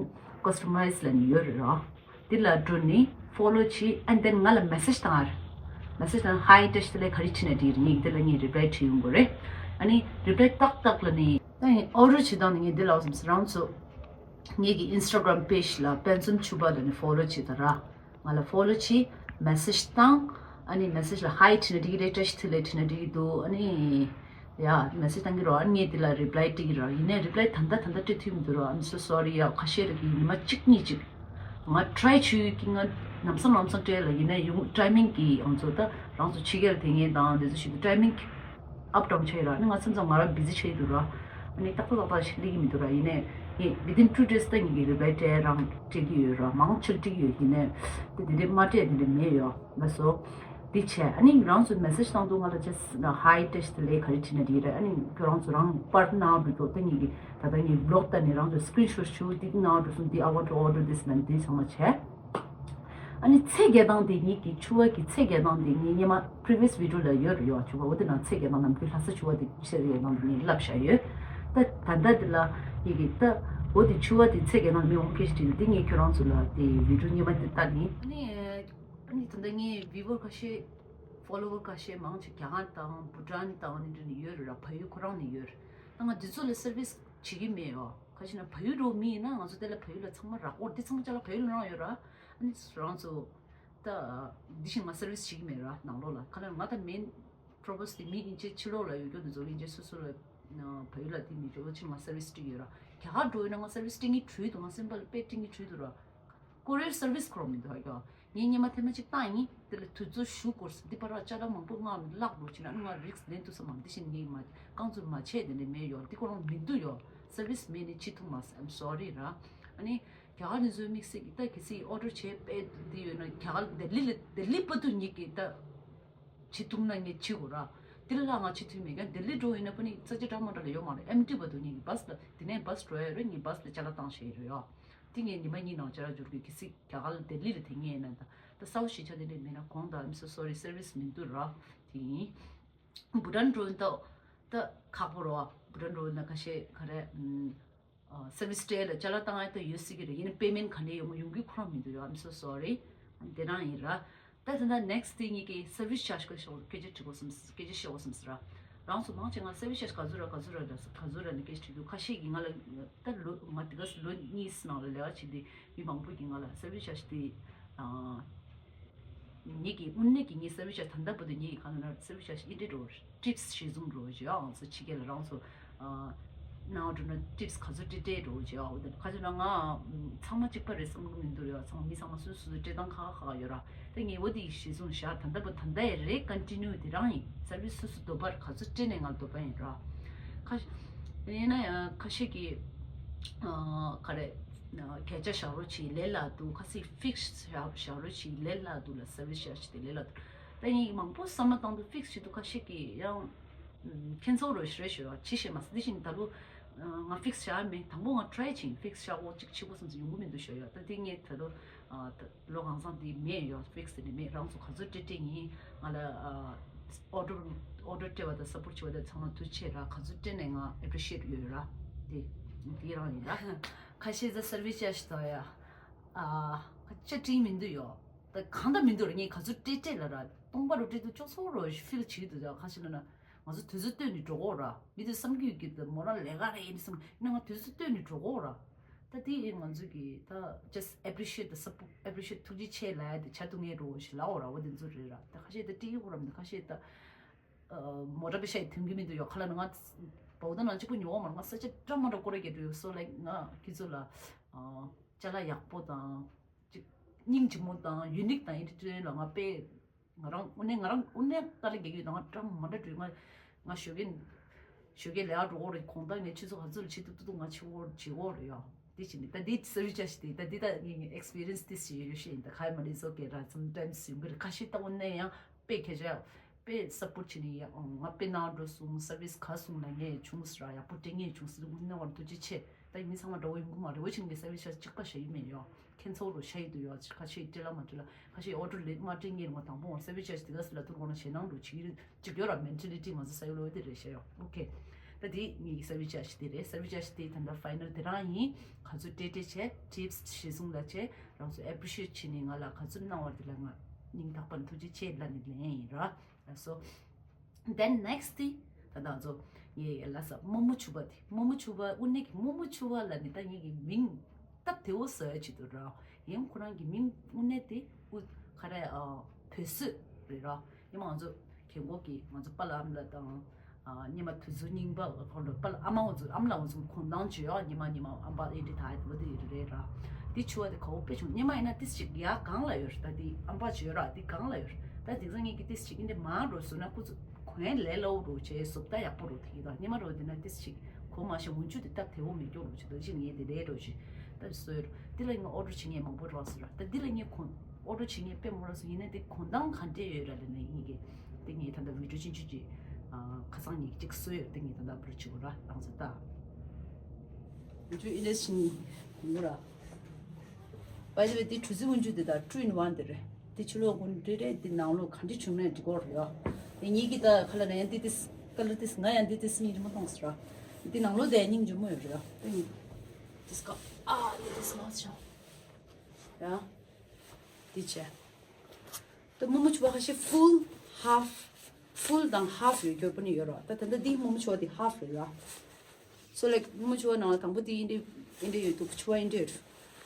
Customize ལབ་ནས་ཡོད་རེད་ར། དེ་ལ་འགྲོ་ནས་follow བྱེད། and then ང་ལ་message བཏང་ཨ་རེད། message བཏང་ཧའི་བཀྲ་ཤིས་བདེ་ལེགས་ག་རེ་བྱེད་ན་འགྲིག་རེད། ངས་འདི་ལ་ངས་reply བྱེད་ཡོང་གི་རེད། ཨ་ནི་reply ཏག་ཏག་ལ་ནི་ད་ངས་ཨོ་ཌར་བྱེད་སྟངས་ནི་ངས་འདི་ལ་འོ་བསམ་སོང་རང་ཚོ། ངེད་ཀྱི་Instagram page ལ་པད་འཛུམ་ཕྱུ་པ་ལ་ནི་follow བྱེད་དང་ར། ང་ལ་follow བྱེད། message བཏང་། ཨ་ནི་message ལ་ཧའི་བྲིས་ན་འགྲིག་གི་རེད། བཀྲ་ཤིས་བདེ་ལེགས་བྲིས་ན་འགྲིག་གི་འདུག་ཨ་ནི་ཡ་message བཏང་གི་རོགས། ཨ་ནི་ངས་འདི་ལ་reply སྤྲད་ཀྱི་རོགས། ཡིན་ནའི་reply ད་ལྟ་ད་ལྟ་སྤྲད་ཐུབ་མི་འདུག་རོགས། I'm so sorry ཡ། ཁ་ཤས་རེ་གི་ཉི་མ་གཅིག་གཉིས་ཅིག་ང་try བྱེད་ཀྱི་ང་ལམ་སང་ལམ་སང་སྤྲད་ལ། ཡིན་ནའི་ཡོང་timing གི་ང་ཚོ་ད་རང་ཚོ་ཕྱི་རྒྱལ་དེ་ངས་དང་འདི་ཚོ་ཞིག་གི་timing up down བྱས་ཡོད་ར། ཨ་ནི་ང་མཚམས་མཚམས་ང་རང་busy བྱས་ཡོད་འདུག་ར། ཨ་ནི་ཏག་ཏག་ཏག་ཏག་ཞིག་སླེབས་ཀྱི་མི་འདུག་ར། ཡིན་ནའི་ངས་within two days ད་ངེད་ཀྱི་reply སྤྲད་རང་སྤྲད་ཀྱི་ཡོད་ར། མང་ཆེ་སྤྲད་ཀྱི་ཡོད། ཡིན་ནའི་དེ་དེ་འདྲའི་མ་སྤྲད་དེ་འདྲ་མེད་ཡོད་ལ་སོ། འདི་བྱས་ཨ་ནི་རང་ཚོ་message བཏང་འདུག་ང་ལ་just ཧའི་བཀྲ་ཤིས་བདེ་ལེགས་ག་རེ་བྲིས་ན་འགྲིག་རེད། ཨ་ནི་ཁྱོད་རང་ཚོ་རང་པར་གནང་འདུག་ད་ངེད་ཀྱི་ད་ལྟ་ངའི་blog ད་ནི་རང་ཚོ་screenshot བྱུང་འདི་གནང་འདུག་སོང་། འདི་I want to order this ལབ་འདི་ཚང་མ་བྱས། ཨ་ནི་ཚེས་བརྒྱད་དང་དེ་ཉིད་ཀྱི་ཕྱུ་པ་གི་ཚེས་བརྒྱད་དང་དེ་ངའི་སྔོན་མ་previous video ལ་ཡོད་རེད་ཡོད་ཕྱུ་པ། འོ་དེ་ནང་ཚེས་བརྒྱད་དང་ནམ་རྒྱུན་ལྷ་ས་ཕྱུ་པ་དེ་ཚེས་བརྒྱད་དང་དེ་ངས་ལབ་བཞག་ཡོད། ད་ད་ལྟ་དེ་ལ་ཡི་གེ་ད་ འོ་དེ་ཕྱུ་པ་དེ་ཚེ་གེ་ནང་མི་འོང་སྐད་ཞིག་དྲིས་འདུག་དེ་ངས་ཁྱོད་རང་ཚོ་ལ་དེ་བི་ཌིའོ་རྙིང་པ་དེ་ལྟ་ནི། ཨ་ནི་ཨ་ནི་ད་ལྟ་ངའི་བི་ཝར་ཁ་ཤས་ཕོ་ལོ་ཝར་ཁ་ཤས་མང་ཆེ་རྒྱ་གར་དང་བྷུ་ཊཱན་དང་ཨ་ནི་འདྲ་ནས་ཡོད་རེད་ར། ཕ་ཡུལ་ཁོ་རང་ནས་ཡོད་རེད། ད་ང་འདི་ཚོ་ལ་སར་བིས་བྱེད་ཀྱི་མེད་ཡོ། ཁ་ཤས་ན་ཕ་ཡུལ་འགྲོ་མི་ཡིན་ན་ང་ཚོ་དེ་ལ་ཕ་ཡུལ་ལ་ཚང་མ་རག་གོ། འདི་ཚང་མ་ཅ་ལག་ཕ་ཡུལ་ལ་རང་ཡོད་ར། ཨ་ནི་རང་ཚོ་ད་འདི་བཞིན་ང་སར་བིས་བྱེད་ཀྱི་མེད་ར་ནང་ལོགས་ལ། ཁ་ལ་ང་ད་མེན་པོ་རོ་བལ་སི་དེ་མི་ཡིན་ཆེ་ཕྱི་ལོགས་ལ་ཡོད་རྒྱུ་འདི་ཚོ་ཡིན་ཆེ་སོ་སོ་ལ་ཕ་ཡུལ་ལ་དེ་མི་འགྲོ་ཕྱིན་ང་སར་བིས་སྤྲད་ཡོད་ར། རྒྱ་གར་འགྲོ་ཡོད་ན་ང་སར་བིས་སྤྲད་ངེས་བྲོས་འདུག་ང་སེམས་པ་ལ་དཔེ་སྤྲད་ངེས་བྲོས་འདུག་ར། ཀོ་རི་ཡར་སར་བིས་ཁོ་རང་མི་འདུག་ཧ་གོ། ངས་སྔོན་མ་ཐེངས་མ་གཅིག་བཏང་ཡིན། དེ་ལ་དུས་ཚོད་ཞུ་དགོས་སོང་། འདི་པར་ཅ་ལག་མང་པོ་ང་བརླག་འགྲོ་ཕྱིན་ན་ང་རིགས་ལེན་ཐུབ་ས་མ་རེད། དེ་བཞིན་ངས་མ་རྐང་ཚུགས་མ་བྱས་དེ་འདྲ་མེད་ཡོད། འདི་ཁོ་རང་མི་འདུག་ཡོད། སར་བིས་མེད་ནས་བྱེད་ཐུབ་མ་སོང་། I'm sorry ར། ཨ་ནི་རྒྱ་གར་ནས་བཟོས་དམིགས་བསལ་གྱི་ད་གལ་སྲིད་ཨོ་ཌར་བྱས་པས་འདི་ཡོད་ན་རྒྱ་གར་ལྡི་ལི་ལ་ལྡི་ལི་བར་དུ་ཉིད་ཀྱི་ད་བྱེད་ཐུབ་ན་ངས་བྱེད་དགོས་ར། དེ་ལ་ང་བྱེད་ཐུབ་མེད་ཀྱང་ལྡི་ལི་འགྲོ་ཡིན་ན་པ་ནི་ས་ཆ་འདྲ་མ་འདྲ་ལ་ཡོད་མ་རེད། ཨེམ་ཊི་བར་དུ་ཉིད་ཀྱི་བྷ་སི་ལ་དེ་ནས་བྷ་སི་འགྲོ་ཡ་རེད། ངས་བྷ་སི་ལ་ཅ་ལག་བཏང་བཞག་ཡོད་རེད་ཡོ། དེ་ངས་ཉི་མ་གཉིས་ནང་ཅ་ལག་འབྱོར་དགོས། གལ་སྲིད་རྒྱ་གར་ལ་ལྡི་ལི་ལ་དེ་ངས་ཡིན་ན་ད་ད་ས་འོག་གཞིས་ཆགས་དེ་འདྲ་མེད་ན་དགོངས་དག I'm so sorry service མི་འདུག་ར། དེ་ཡིན། བྷུ་ཊཱན་འགྲོ་ཡིན་ད་ད་ཁག་པོ་རེད། བྷུ་ཊཱན་འགྲོ་ཡིན་ན་ཁ་ཤས་ག་རེ་ཨམ། སར་བིས་སྤྲད་ལ་ཅ་ལག་བཏང་ཡ་ད་ཡོད་སྲིད་ཀྱི་རེད། ཡིན་ན་པེ་མེན་ག་ནས་ཡོང་གི་ཡོང་གི་ཁོ་རང་མི་འདུག་ཡོ། I'm so sorry དེ་རང་ཡིན་ར། ད་དེ་འདྲ་ནེག་སི་ཊི་དེ་གཉིས་ཀྱི་སར་བིས་ཆར་ཇི་སྐད་ཆ་སྐད་ཆ་དྲི་དགོས་བསམ། སྐད་ཆ་བཤད་དགོས་བསམ་ཟེར་ར། རང་ཚོ་མང་ཆེ་ང་སར་བིས་ཆར་ཇི་ག་ཚོད་ར་ག་ཚོད་ར་ག་ཚོད་ར་ནས་སྐད་ཆ་དྲི་འདུག་ཁ་ཤས་ཀྱིས་ང་ལ་ད་ལོ་ང་དེ་ག་ལོ་གཉིས་ནང་ལ་ལས་ཀ་བྱེད་དུས་མི་མང་པོ་གིས་ང་ལ་སར་བིས་ཆར་ཇི་དེ་ཨ། ངེད་ཀྱི་དངོས་གནས་ཀྱི་ངའི་སར་བིས་ཆར་ཇི་ད་ལྟ་བར་དུ་ངེད་ཀྱི་ཁ་ན་སར་བིས་ཆར་ཇི་ཨིན་དྲེ་འགྲོ་ཊིབ་སི་གཞི་བཟུང་འགྲོ་བྱེད་ཨང་ཚོ་ཕྱི་རྒྱལ་ལ་རང་ཚོ་ནང་འགྲོ་ན་ཊིབ་སི་ག་ཚོད་སྤྲད་སྤྲད་འགྲོ་བྱེད་ཨ། འོ་དེ་ཁ་ཆེ་ན་ང་ཚང་མ་གཅིག་པ་རེད་བསམ་གི་མི་འདུག་རེད་བ། ཚང་མ་མི་ཚང་མ་སོ་སོ་སོ་སྤྲད་སྟངས་ཁག་ཁག་ཡོད་ར། དེ་ངས་འོ་དེ་གཞི་བཟུང་བཞག་ད་ལྟ་བར་ད་ལྟ་ཡི་རེད། ཀོན་ཊི་ནིའུ་དེ་རང་ཡིན། སར་བིས་སོ་སོ་འདོད་པར་ག་ཚོད་སྤྲད་ནས་ང་འདོད་པ་ཡིན་ར། ཁ་ཡིན་ན་ཡང་ཁ་ཤས་ཀྱིས་ག་རེ་སྐད་ཆ་བཞག་རོགས་བྱེད་ལས་སླ་འདུག་ཁ་སང་ཕིག་སི་བཞག་རོགས་བྱེད་ལས་སླ་འདུག་ལ་སར་བིས་ཆར་ཇི་དེ་ལས་སླ་འདུག་ད་ངས་མང་པོ་བསམ་བློ་བཏང་དུས་ཕིག་སི་བྱེད་དུས་ཁ་ཤས་ཀྱིས་ཡང་ཁྱེད་ཚོ་རོ་ཤི་རེ་ཤི་རོ་ཅི་བྱེད་མ་སི་འདི་བཞིན་ད་ལོ་ང་ཕིག་སི་བྱ་མེད། དང་པོ་ང་ཊི་རའི་བྱིན་ཕིག་སི་བྱ་འོ་གཅིག་བྱེད་དགོས་བསམ་ཚུལ་ཡོང་གི་མི་འདུག་ཤོད་ཡོད། ད་དེ་ངས་ད་ལོ་ལོ་གང་ཚང་དེ་མེད་ཡོད། ཕིག་སི་དེ་མེད། རང་ཚོ་ག་ཚོད་སྤྲད་སྤྲད་ཡིན་ང་ལ་ཨོ་ཌར་ཨོ་ཌར་སྤྲད་པ་དང་སབ་པོར་ཊི་བྱེད་པ་དང་ཚང་མ་ཐུགས་རྗེ་ཆེ་ར། ག་ཚོད་སྤྲད་ནས་ང་ཨེ་པི་རི་ཤི་ཨེཊ་ཡོད་ར། དེ་དེ་རང་ཡིན་ར། ཁ་ཤས་ཟ་སར་བིས་ཅར་ཇི་ད་ཡ། ཨ། ཁ་ཆ་ཀྲིང་མི་འདུག་ཡོ། ད་གང་ད་མི་འདུག་ར། ངས་ག་ཚོད་སྤྲད་སྤྲད་ལ་ར། སྟོང་པ་རུ་སྤྲད་དུས་ཅོག་ཚོགས་རུ་ཕིལ་བྱེད་ཀྱི་འདུག་ཡ། ཁ་ཤས་ན་ན་ང་ཚོ་དུས་ཚོད་བཏོན་ནས་འགྲོ་གོ་ར། མི་དུས་བསམ་གྱི་ཡོད་ཀྱི་ད་མོ་རང་ལས་ཀ་རེད་ཡིན་བསམ་ན་ང་དུས་ཚོད་བཏོན་ནས་འགྲོ་གོ་ར། ད་དེ་ཡིན་ང་ཚོ་གི་ད་just appreciate the support, appreciate ཐུགས་རྗེ་ཆེ་ལབ་ཡ་དེ་བྱ་ཐུབ་ངེས་རོ་ཞེས་ལབ་འོ་ར། འོ་དེ་ཚོ་རེད་ར། ད་ཁ་ཤས་ད་སྤྲད་ཀྱི་གོ་ར་མི་འདུག་ཁ་ཤས་ད་མོ་ཊ་པེ་ཤ་ཡི་ཐོན་གྱི་མི་འདུག་ཡོ། ཁ་ལ་ན་ང་བའུ་ད་ནང་གཅིག་པུ་ཉོ་བ་མ་ར། ང་ས་ཆ་འདྲ་མ་འདྲ་སྐོར་ར་རྒྱག་འགྲོ་ཡོད། སོ་ལའིཀ་ང་ཁྱེད་ཚོ་ལ་ཅ་ལག་ཡག་པོ་དང་། ཅིག་སྙིང་རྗེ་མོ་དང་ཡུ་ནིག་དང་ཨིན་ཊར་ཊེན་ལ་ང་དཔེ་ང་རང་དངོས་གནས་ང་རང་དངོས་གནས་དཀའ་ལས་རྒྱག་གི་ཡོད། ང་ཀྲམ་མ་འདྲ་བྲོས། ང་ང་ཞོགས་ཀས་ཞོགས་ཀས་ལས་ཀ་འགྲོ་གོ་རེད། དགོང་དག་ངས་ཆུ་ཚོད་ག་ཚོད་ལ་ཆེ་ཏུ་ཏུ་ཏུ་ང་ཆུ་བོར་བྱེད་གོ་རེད་ཡོ། དེ་བྱས་ནས་ད་འདི་སར་བིས་ཅར་ཇི་དེ་ད་འདི་ད་ངས་ངས་ཨེག་སི་པི་རི་ཡན་སི་དེ་ཞིག་ཡོད་ཤེས་ཡིན། ད་ཁ་ཡ་མ་རེད། ཨིཊ་ཨོ་ཀེ་ར། སམ་ཊའིམ་སི་ཡོང་གི་རེད། ཁ་ཤས་ད་དངོས་གནས་ཡང་དཔེ་སྐད་ཆ་དཔེ་སབ་པོར་ཊི་བྱེད་ནས་ཡ་ང་དཔེ་ནང་འགྲོ་སོང་། སར་བིས་ག་སོང་ལ་ངས་བྱུང་ཟེར་ར། ཡག་པོ་སྤྲད་ངས་བྱུང་ཟེར། དངོས་གནས་བར་ཐུགས་རྗེ་ཆེ། ད་མི་ཚང་མ་འདྲ་བོ་ཡོང་གི་མ་རེད། འོ་ཕྱིན་ངས་སར་བིས་ཅར་ཇི་གཅིག་པ་བྱ་ཡི་མེད་ཡོ། ཁྱེད་ཚོ་རུ་བྱ་ཡི་འདུག་ཡོ། ཁ་ཤས་སྤྲད་ལ་མ་སྤྲད་ལ་ཁ་ཤས་ཨོ་ཌར་ལེ་མ་སྤྲད་ངས་ང་དང་པོ་ང་སར་བིས་ཅར་ཇི་དེ་ག་སི་ལ་ཐུར་གོ་ན་ཞེད་སྣང་འགྲོ་བྱེད་ཀྱི་རེད། ཅིག་ཡོད་ར། མེན་ཊ་ལི་ཊི་ང་ཚོ་ས་ཡོ་ལོ་དེ་རེད་བྱ་ཡོ། ཨོ་ཁེ། ད་དེ་ངེད་ཀྱི་སར་བིས་ཅར་ཇི་དེ་རེད། སར་བིས་ཅར་ཇི་དེ་ད་ལྟ་ཕའི་ནལ་དེ་རང་ཡིན། ག་ཚོད་སྤྲད་སྤྲད་བྱས་ཊིབ་སི་གཞི་བཟུང་ལ་བྱས། རང་ཚོ་ཨེ་པི་རི་ཤི་ཨེཊ་བྱེད་ནས་ང་ལ་ག་ཚོད་གནང་བ་དེ་ལ་ང་སྙིང་ཐག་པ་ནས་ཐུགས་རྗེ་ཆེ་ལབ་ནས་ལན་ཡིན་ར། So then next thing ད་ལྟ་ང་ཚོ་ངས་ལ་ས་རྨོ་མོ་ཕྱུ་པ་དེ། རྨོ་མོ་ཕྱུ་པ་དངོས་གནས་ཀྱི་རྨོ་མོ་ཕྱུ་པ་ལབ་ནས་ད་ངེད་ཀྱི་མིང་སྟབས་བདེ་བོ་བཟོ་ཡ་ཆེད་དུ་ར། ཡང་ཁོ་རང་གི་མིང་དངོས་གནས་དེ་ཨུ་ག་རེ་ཨ་བོད་གསོས་རེད་ར། ཉི་མ་ང་ཚོ་རྒན་གོག་གི་ང་ཚོ་པཱ་ལགས་ཨ་མ་ལགས་དང་། ཨ་སྔོན་མ་དུས་ཚོད་རྙིང་པ་ཁོ་ལ་པཱ་ལགས་ཨ་མ་འོ་ཚོ་ཨ་མ་ལགས་འོ་ཚོ་གོང་ཐང་བྱོས་ཨ། ཉི་མ་ཉི་མ་ཨམ་པ་ཨེ་འདྲི་ད་ཨེ་འདྲི་རེད་ར། དེ་ཕྱུ་པ་དེ་དགའ་བོ་དཔེ་བྱུང་། སྔོན་མ་ཡིན་ན་ཏིས་ཅིག་ཡ་གང་ལ་ཡོད་རེད། ད་དེ་ཨམ་པ་བྱོས་ར་དེ་གང་ལ་ཡོད་རེད། ད་དེང་སང་ངེད་ཀྱི་ཏིས་ཅིག་ཨིན་དེ་མང་རོ་བཟོས་ན་ཁོ་ཚོ་གོན་ལས་སླ་བོ་རོ་བྱས་བཟོ་ལྟ་ཡག་པོ་རོ་དེ་ཡིན་ད། སྔོན་མ་རོ་དེ་ན་ཏིས་ཅིག་གོ་མ་ཤེས་འོན་ཆུ་དེ་སྟབས་བདེ་བོ་མེད་སྐྱོ་རོ་བྱེད་དོ་ཅི་ངེད་དེ་ལས་རོ་ཞིག་ད་བཟོས་རོ། དེ་ལ་ངས་ཨོ་ཌར་བྱེད་མཁན་མང་པོ་རོ་ཟེར་ར། ད་དེ་ལ་ངས་གོན་ཨོ་ཌར་བྱེད་མཁན་དཔེ་མོ་ར་སོང་ཡིན་ན་དེ་གོན་སྟངས་ག་འདྲས་ཡོད་ར་ལབ་ན་ཡིན་གི། དེ་ངས་ད་ལྟ་བི་ཌིའོ་ཆུང་ཆུང་ཅིག་ཨ་ཁ་སང་ངས་ཅིག་བཟོས་ཡོད། དེ་ངས་ད་ལྟ་བི་ཌིའོ་བྱེད་དགོས་ར། རང་ཚོ་ལྟ། འུ་ཆོ་ཨི་ལེ་ཤིང་གོན་གོ་ར། By the way དེ་གྲུ་གཟིངས་འུ་ཆོ་དེ་ད་two in one དེ་རེད། དེ་ཕྱི་ལོགས་གོན་འདྲ་རེད། དེ་ནང་ལོགས་ག་འདྲས་བྱུང་ནས་འགྲིག་གོ་རེད་ཡ། དེ་ངེད་ཀྱི་ད་ཁ་ལ་ན་ཡང་དེ་དེ་ཀ་ལར་དེ་ང་ཡང་དེ་དེ་སྙིང་རྗེ་མོ་མཐོང་ཟེར་ར། དེ་ནང་ལོགས་དེ་སྙིང་རྗེ་མོ་ཡོད་རེད་ཡ། དེ་ངས། དེ་སྐབས་ཨ་ཡེ་དེ་སི་མ་ཆ་ཡ་དེ་བྱས། ད་མུ་མུ་ཆུ་བ་ཁ་ཤས་ཕུལ་ཧཱཕ། ཕུལ་དང་ཧཱཕ་ཡོད་ཁྱོད་པ་ནི་ཡོད་རོགས། ད་ད་ལྟ་འདི་མུ་མུ་ཆུ་བ་འདི་ཧཱཕ་རེད་ཡ། So like མུ་མུ་ཆུ་བ་ནང་ལ་དང་པོ་འདི་ཨིན་འདྲེ་ཨིན་འདྲེ་ཡོད་འདུག་ཆུ་བ་ཨིན་འདྲེ་ཡོད།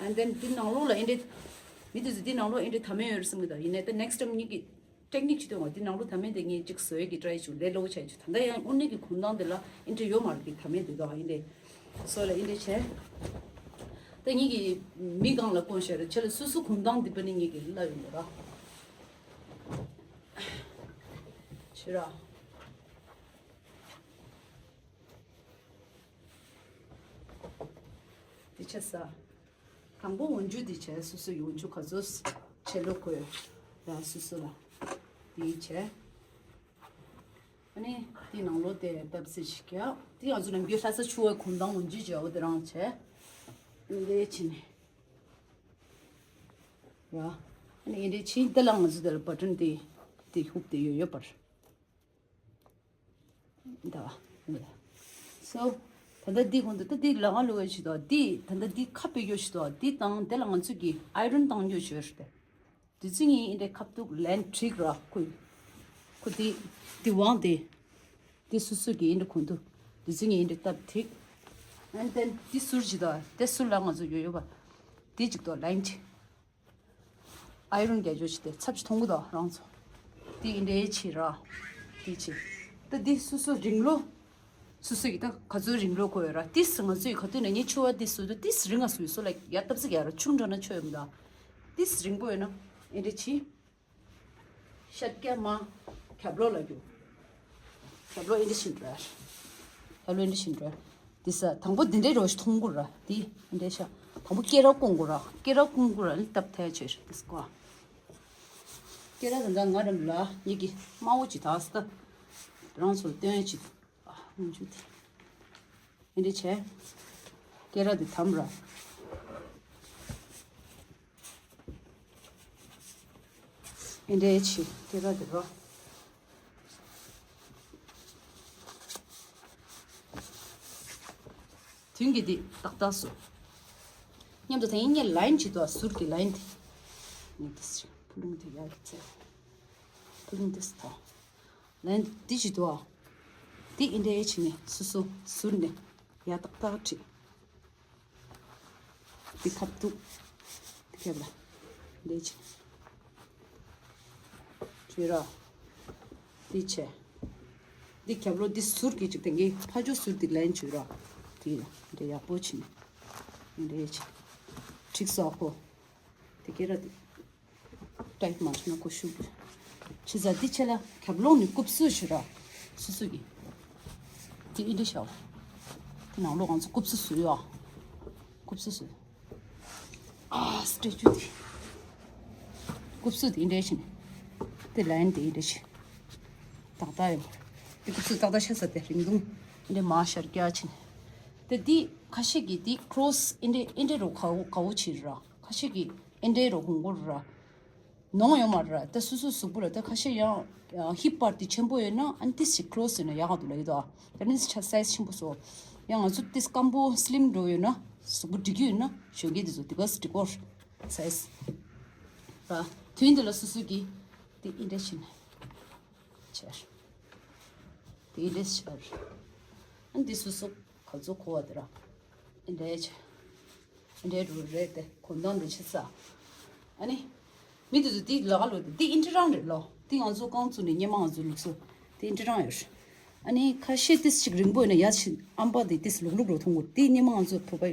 And then འདི་ནང་ལོགས་ལ་ཨིན་འདྲེ་མི་དེ་ཚོ་འདི་ནང་ལོགས་ཨིན་འདྲེ་ཐ་མའི་ཡོད་རེད་བསམ་གི་འདུག་ཡིན་ནའི་ད་next time་གཉིས་ཀྱི་ཊེག་ནིག་ཅིག་སྟོན་བ་འདི་ནང་ལོགས་ཐ་མའི་འདི་ངས་ཅིག་བཟོ་ཡས་ཀྱི་ཊ་རའི་བྱུང་ལས་སླ་བོ་ཆགས་བྱུང་། ད་ལྟ་ཡང་དངོས་གནས་ཀྱི་གོན་སྟངས་འདི་ལ་ཨིན་འདྲེ་ཡོད་མ་རེད་ཀྱི་ཐ་མའི་འདི་དག་ཨིན་འདྲེ། So like ཨིན་འདྲེ་བྱས། ད་ངེད་ཀྱི་མི་གང་ལ་དཀོན་ཤེས་རེད་ཆེ་ལ་སོ་སོ་གོན་སྟངས་འདི་པ་ནི་ངེད་ཀྱི་ལ་ཡོང་གི་ར། ཤི་ར། འདི་ཆ་ས། དང་པོ་འོན་ཆུ་འདི་བྱས་སོ་སོ་ཡི་འོན་ཆུ་ག་ཚོད་ཆེ་ལོ་དགོས་ཡ་སོ་སོ་ལ་འདི་བྱས། ཨ་ནི་དེའི་ནང་ལོགས་དེ་བཏབ་ཚེ་ཞིག་ཡ། དེ་ང་ཚོ་ནམ་རྒྱུན་ལྷ་ས་ཆུ་བོའི་གོན་སྟངས་འོན་ཅི་བྱའོ་དེ་རང་བྱས། འདི་ཕྱིན་ཡ། ཨ་ནི་འདི་ཕྱིན་དེ་ལ་ང་ཚོ་དེ་ལ་བ་ཊན་དེ་དེ་ཧུབ་དེ་ཡོད་ཡོད་པར། འདི་བ། So ད་ལྟ་འདི་གོན་འདུག་ད་འདི་ལ་ང་ལོ་བའི་ཆེད་དུ་འདི་ད་ལྟ་འདི་ཁ་ཕེ་རྒྱུ་ཆེད་དུ་འདི་དང་དེ་ལ་ང་ཚོ་གི་ཨའི་རོན་བཏང་རྒྱུ་བྱོས་ཏེ། དེ་ཚོ་ངས་ཨིན་དེ་ཁ་ཐུག་ལན་ཁྲིག་ར་ཁུ། ཁུ་དེ་དེ་དབང་དེ། དེ་སུ་སུ་གི་ཨིན་དེ་གོན་འདུག་དེ་ཚོ་ངས་ཨིན་དེ་སྟབས་ཁྲིག And then དེ་ཟུར་གྱི་དོ་དེ་ཟུར་ལ་ང་ཚོ་ཡོད་ཡོད་པ། དེ་གཅིག་དོ་ལན་གཅིག་ཨའི་རོན་རྒྱག་རྒྱུ་ཞིག་དེ་ཚབ་ཞིག་མཐོང་གི་དོ་རང་ཚོ། དེ་ཨིན་དེ་ཆི་ར། དེ་ཆི། ད་དེ་སུ་སུ་རིང་ལོ། སོ་སོ་ཡི་ད་ག་ཚོད་རིང་ལོ་དགོས་ཡོད་ར་ཏིས་ང་ཚོ་ཡི་ག་དུས་ནས་ངའི་ཆུ་བ་ཏིས་སུ་དུ་ཏིས་རིང་ང་སུ་ཡི་སོ་ལ་ཡ་སྟབས་ཚིག་ཡ་ར་ཆུང་འགྲོ་ན་ཆོ་ཡོད་མི་ད། ཏིས་རིང་པོ་ཡོད་ན་ཨེ་འདྲ་ཆི། ཤར་རྒྱ་མ་ཁྱབ་ལོ་ལ་རྒྱུ། ཁྱབ་ལོ་ཨེ་འདྲ་ཤིན་ར། ཁྱབ་ལོ་ཨེ་འདྲ་ཤིན་ར། ཏིས་དང་པོ་འདི་འདྲའི་རོ་ཞིག་མཐོང་གོ་ར་ཏི་ཨེ་འདྲ་ཤ། དང་པོ་སྐེ་ར་ཀོང་གོ་ར་སྐེ་ར་ཀོང་གོ་ར་ལི་སྟབས་ཐལ་ཆོས་ཤ་ཏིས་ཀོ། སྐེ་ར་དང་ད་ང་རམ་ལ་ཉིད་ཀྱི་དམའ་བོ་ཅི་ད་སྟབས། རང་ཚོ་སྟོན་ཅི། ཨ་མུན་ཆུ་དེ། ཨེ་འདྲ་བྱས། སྐེ་ར་དེ་དམ་ར། ཨེ་འདྲ་བྱས་སྐེ་ར་དེ་ར། དུན་གྱི་དེ་ཏག་ཏག་སུ། མཉམ་དུ་དེ་ཡིན་ངས་ལའིན་བྱེད་དོ་ཟུར་གྱི་ལའིན་དེ། ངས་དེ་ཕུ་ལུང་དེ་ཡག་གི་ཚེ། ཕུ་ལུང་དེ་སུ་ཐོག་ལན་འདི་ཅི་འདུག་ཨ། འདི་ཨིན་དྲའི་ཆི་ནས་སུ་སུ་ཟུར་ནས་ཡ་ཏག་ཏག་བྲིས། འདི་ཁབ་ཏུ། འདི་ཁེབ་ལ། འདི་ཅི། བྲིས་ར། འདི་ཆེ། འདི་ཁེབ་ལོ་འདི་ཟུར་གྱི་ཅིག་དེང་གི་ཕ་ཇོ་ཟུར་འདི་ལན་བྲིས་ར། འདི་ལ་འདི་ཡག་པོ་ཆི་ནས། འདི་ཆི། འགྲིག་སོ་ཨ་ཁོ། འདི་ཁེ་ར་འདི། ཏའིཊ་མ་བྱུང་ན་ཁོ་ཤུགས་ཀྱིས། ཕྱི་ཟ་འདི་ཆེ་ལ་ཁབ་ལོང་ནི་རྐུབ་སུ་ཞུ་ར། སུ་སུ་གི། འདི་ཨི་འདྲ་ཤའོ། འདི་ནང་ལོགས་ང་ཚོ་རྐུབ་སུ་སུ་ཡོ། རྐུབ་སུ་སུ། ཨ་སི་ཊེ་ཅུ་འདི། རྐུབ་སུ་འདི་ཨི་འདྲ་ཤི། འདི་ལན་འདི་ཨི་འདྲ་ཤི། ཏག་ཏག་ཡོ། འདི་རྐུབ་སུ་ཏག་ཏག་ཤ་ས་དེ་རིང་ཐུང་། ཨི་འདྲ་མ་ཤར་རྒྱ་ཆི། འདི་འདི་ཁ་ཤས་ཀྱི་འདི་ཁྲོ་སི་ཨི་འདྲ་ཨི་འདྲ་རོ་གའུ་གའུ་ཆི་ར། ཁ་ཤས་ཀྱི་ཨི་འདྲ་རོ་ཧུང་གོ་ར། ནོང་ཡོང་མ་རེད་ད་སོ་སོའི་གཟུགས་པོ་ལ་ད་ཁ་ཤས་ཡང་ཧིབ་པར་དེ་ཆེན་པོ་ཡོད་ན་ཨ་ནི་ཏིས་ཞིག་ཁ་ལོ་སི་ཡོད་ན་ཡག་ག་འདུག་ལ་ཡོད་དོ། ད་ནི་ཆ་སའི་སི་ཆེན་པོ་སོ། ཡང་ང་ཚོ་ཏིས་སྐམ་པོ་སི་ལིམ་འགྲོ་ཡོད་ན་གཟུགས་པོ་འགྲིག་གི་ཡོད་ན་ཞོགས་ཀས་དེ་ཚོ་དེ་ག་སི་འགྲིག་གོ་སའི་སི། ར་དུས་འདི་ལ་སོ་སོ་གི་དེ་ཨིན་འདྲ་ཤི་ན་ཆེར། དེ་ཨིན་འདྲ་ཤར། ཨ་ནི་དེ་སོ་སོ་ག་ཚོད་གོ་བ་དེ་ར་ཨིན་འདྲ་ཆེ། འདྲའི་རུ་རེད་དེ་གོ་མདོང་འདི་ཆི་ས། ཨ་ནི། མི་དེ་ཚོ་དེ་ལ་ག་ལོ་དེ་ཨིན་ཏི་རང་རེད་ལོ། དེ་ང་ཚོ་རྐང་བཙུགས་ནས་སྙེ་མ་ང་ཚོ་ལུགས་སྲོལ་དེ་ཨིན་ཏི་རང་ཡོད་རེད། ཨ་ནི་ཁ་ཤས་ཏིས་ཅིག་རིང་པོ་ཡོད་ན་ཡ་ཆི་ཨམ་པ་དེ་ཏིས་ལུག་ལུག་རོ་མཐོང་གོ་དེ་སྙེ་མ་ང་ཚོ་བོད་པ་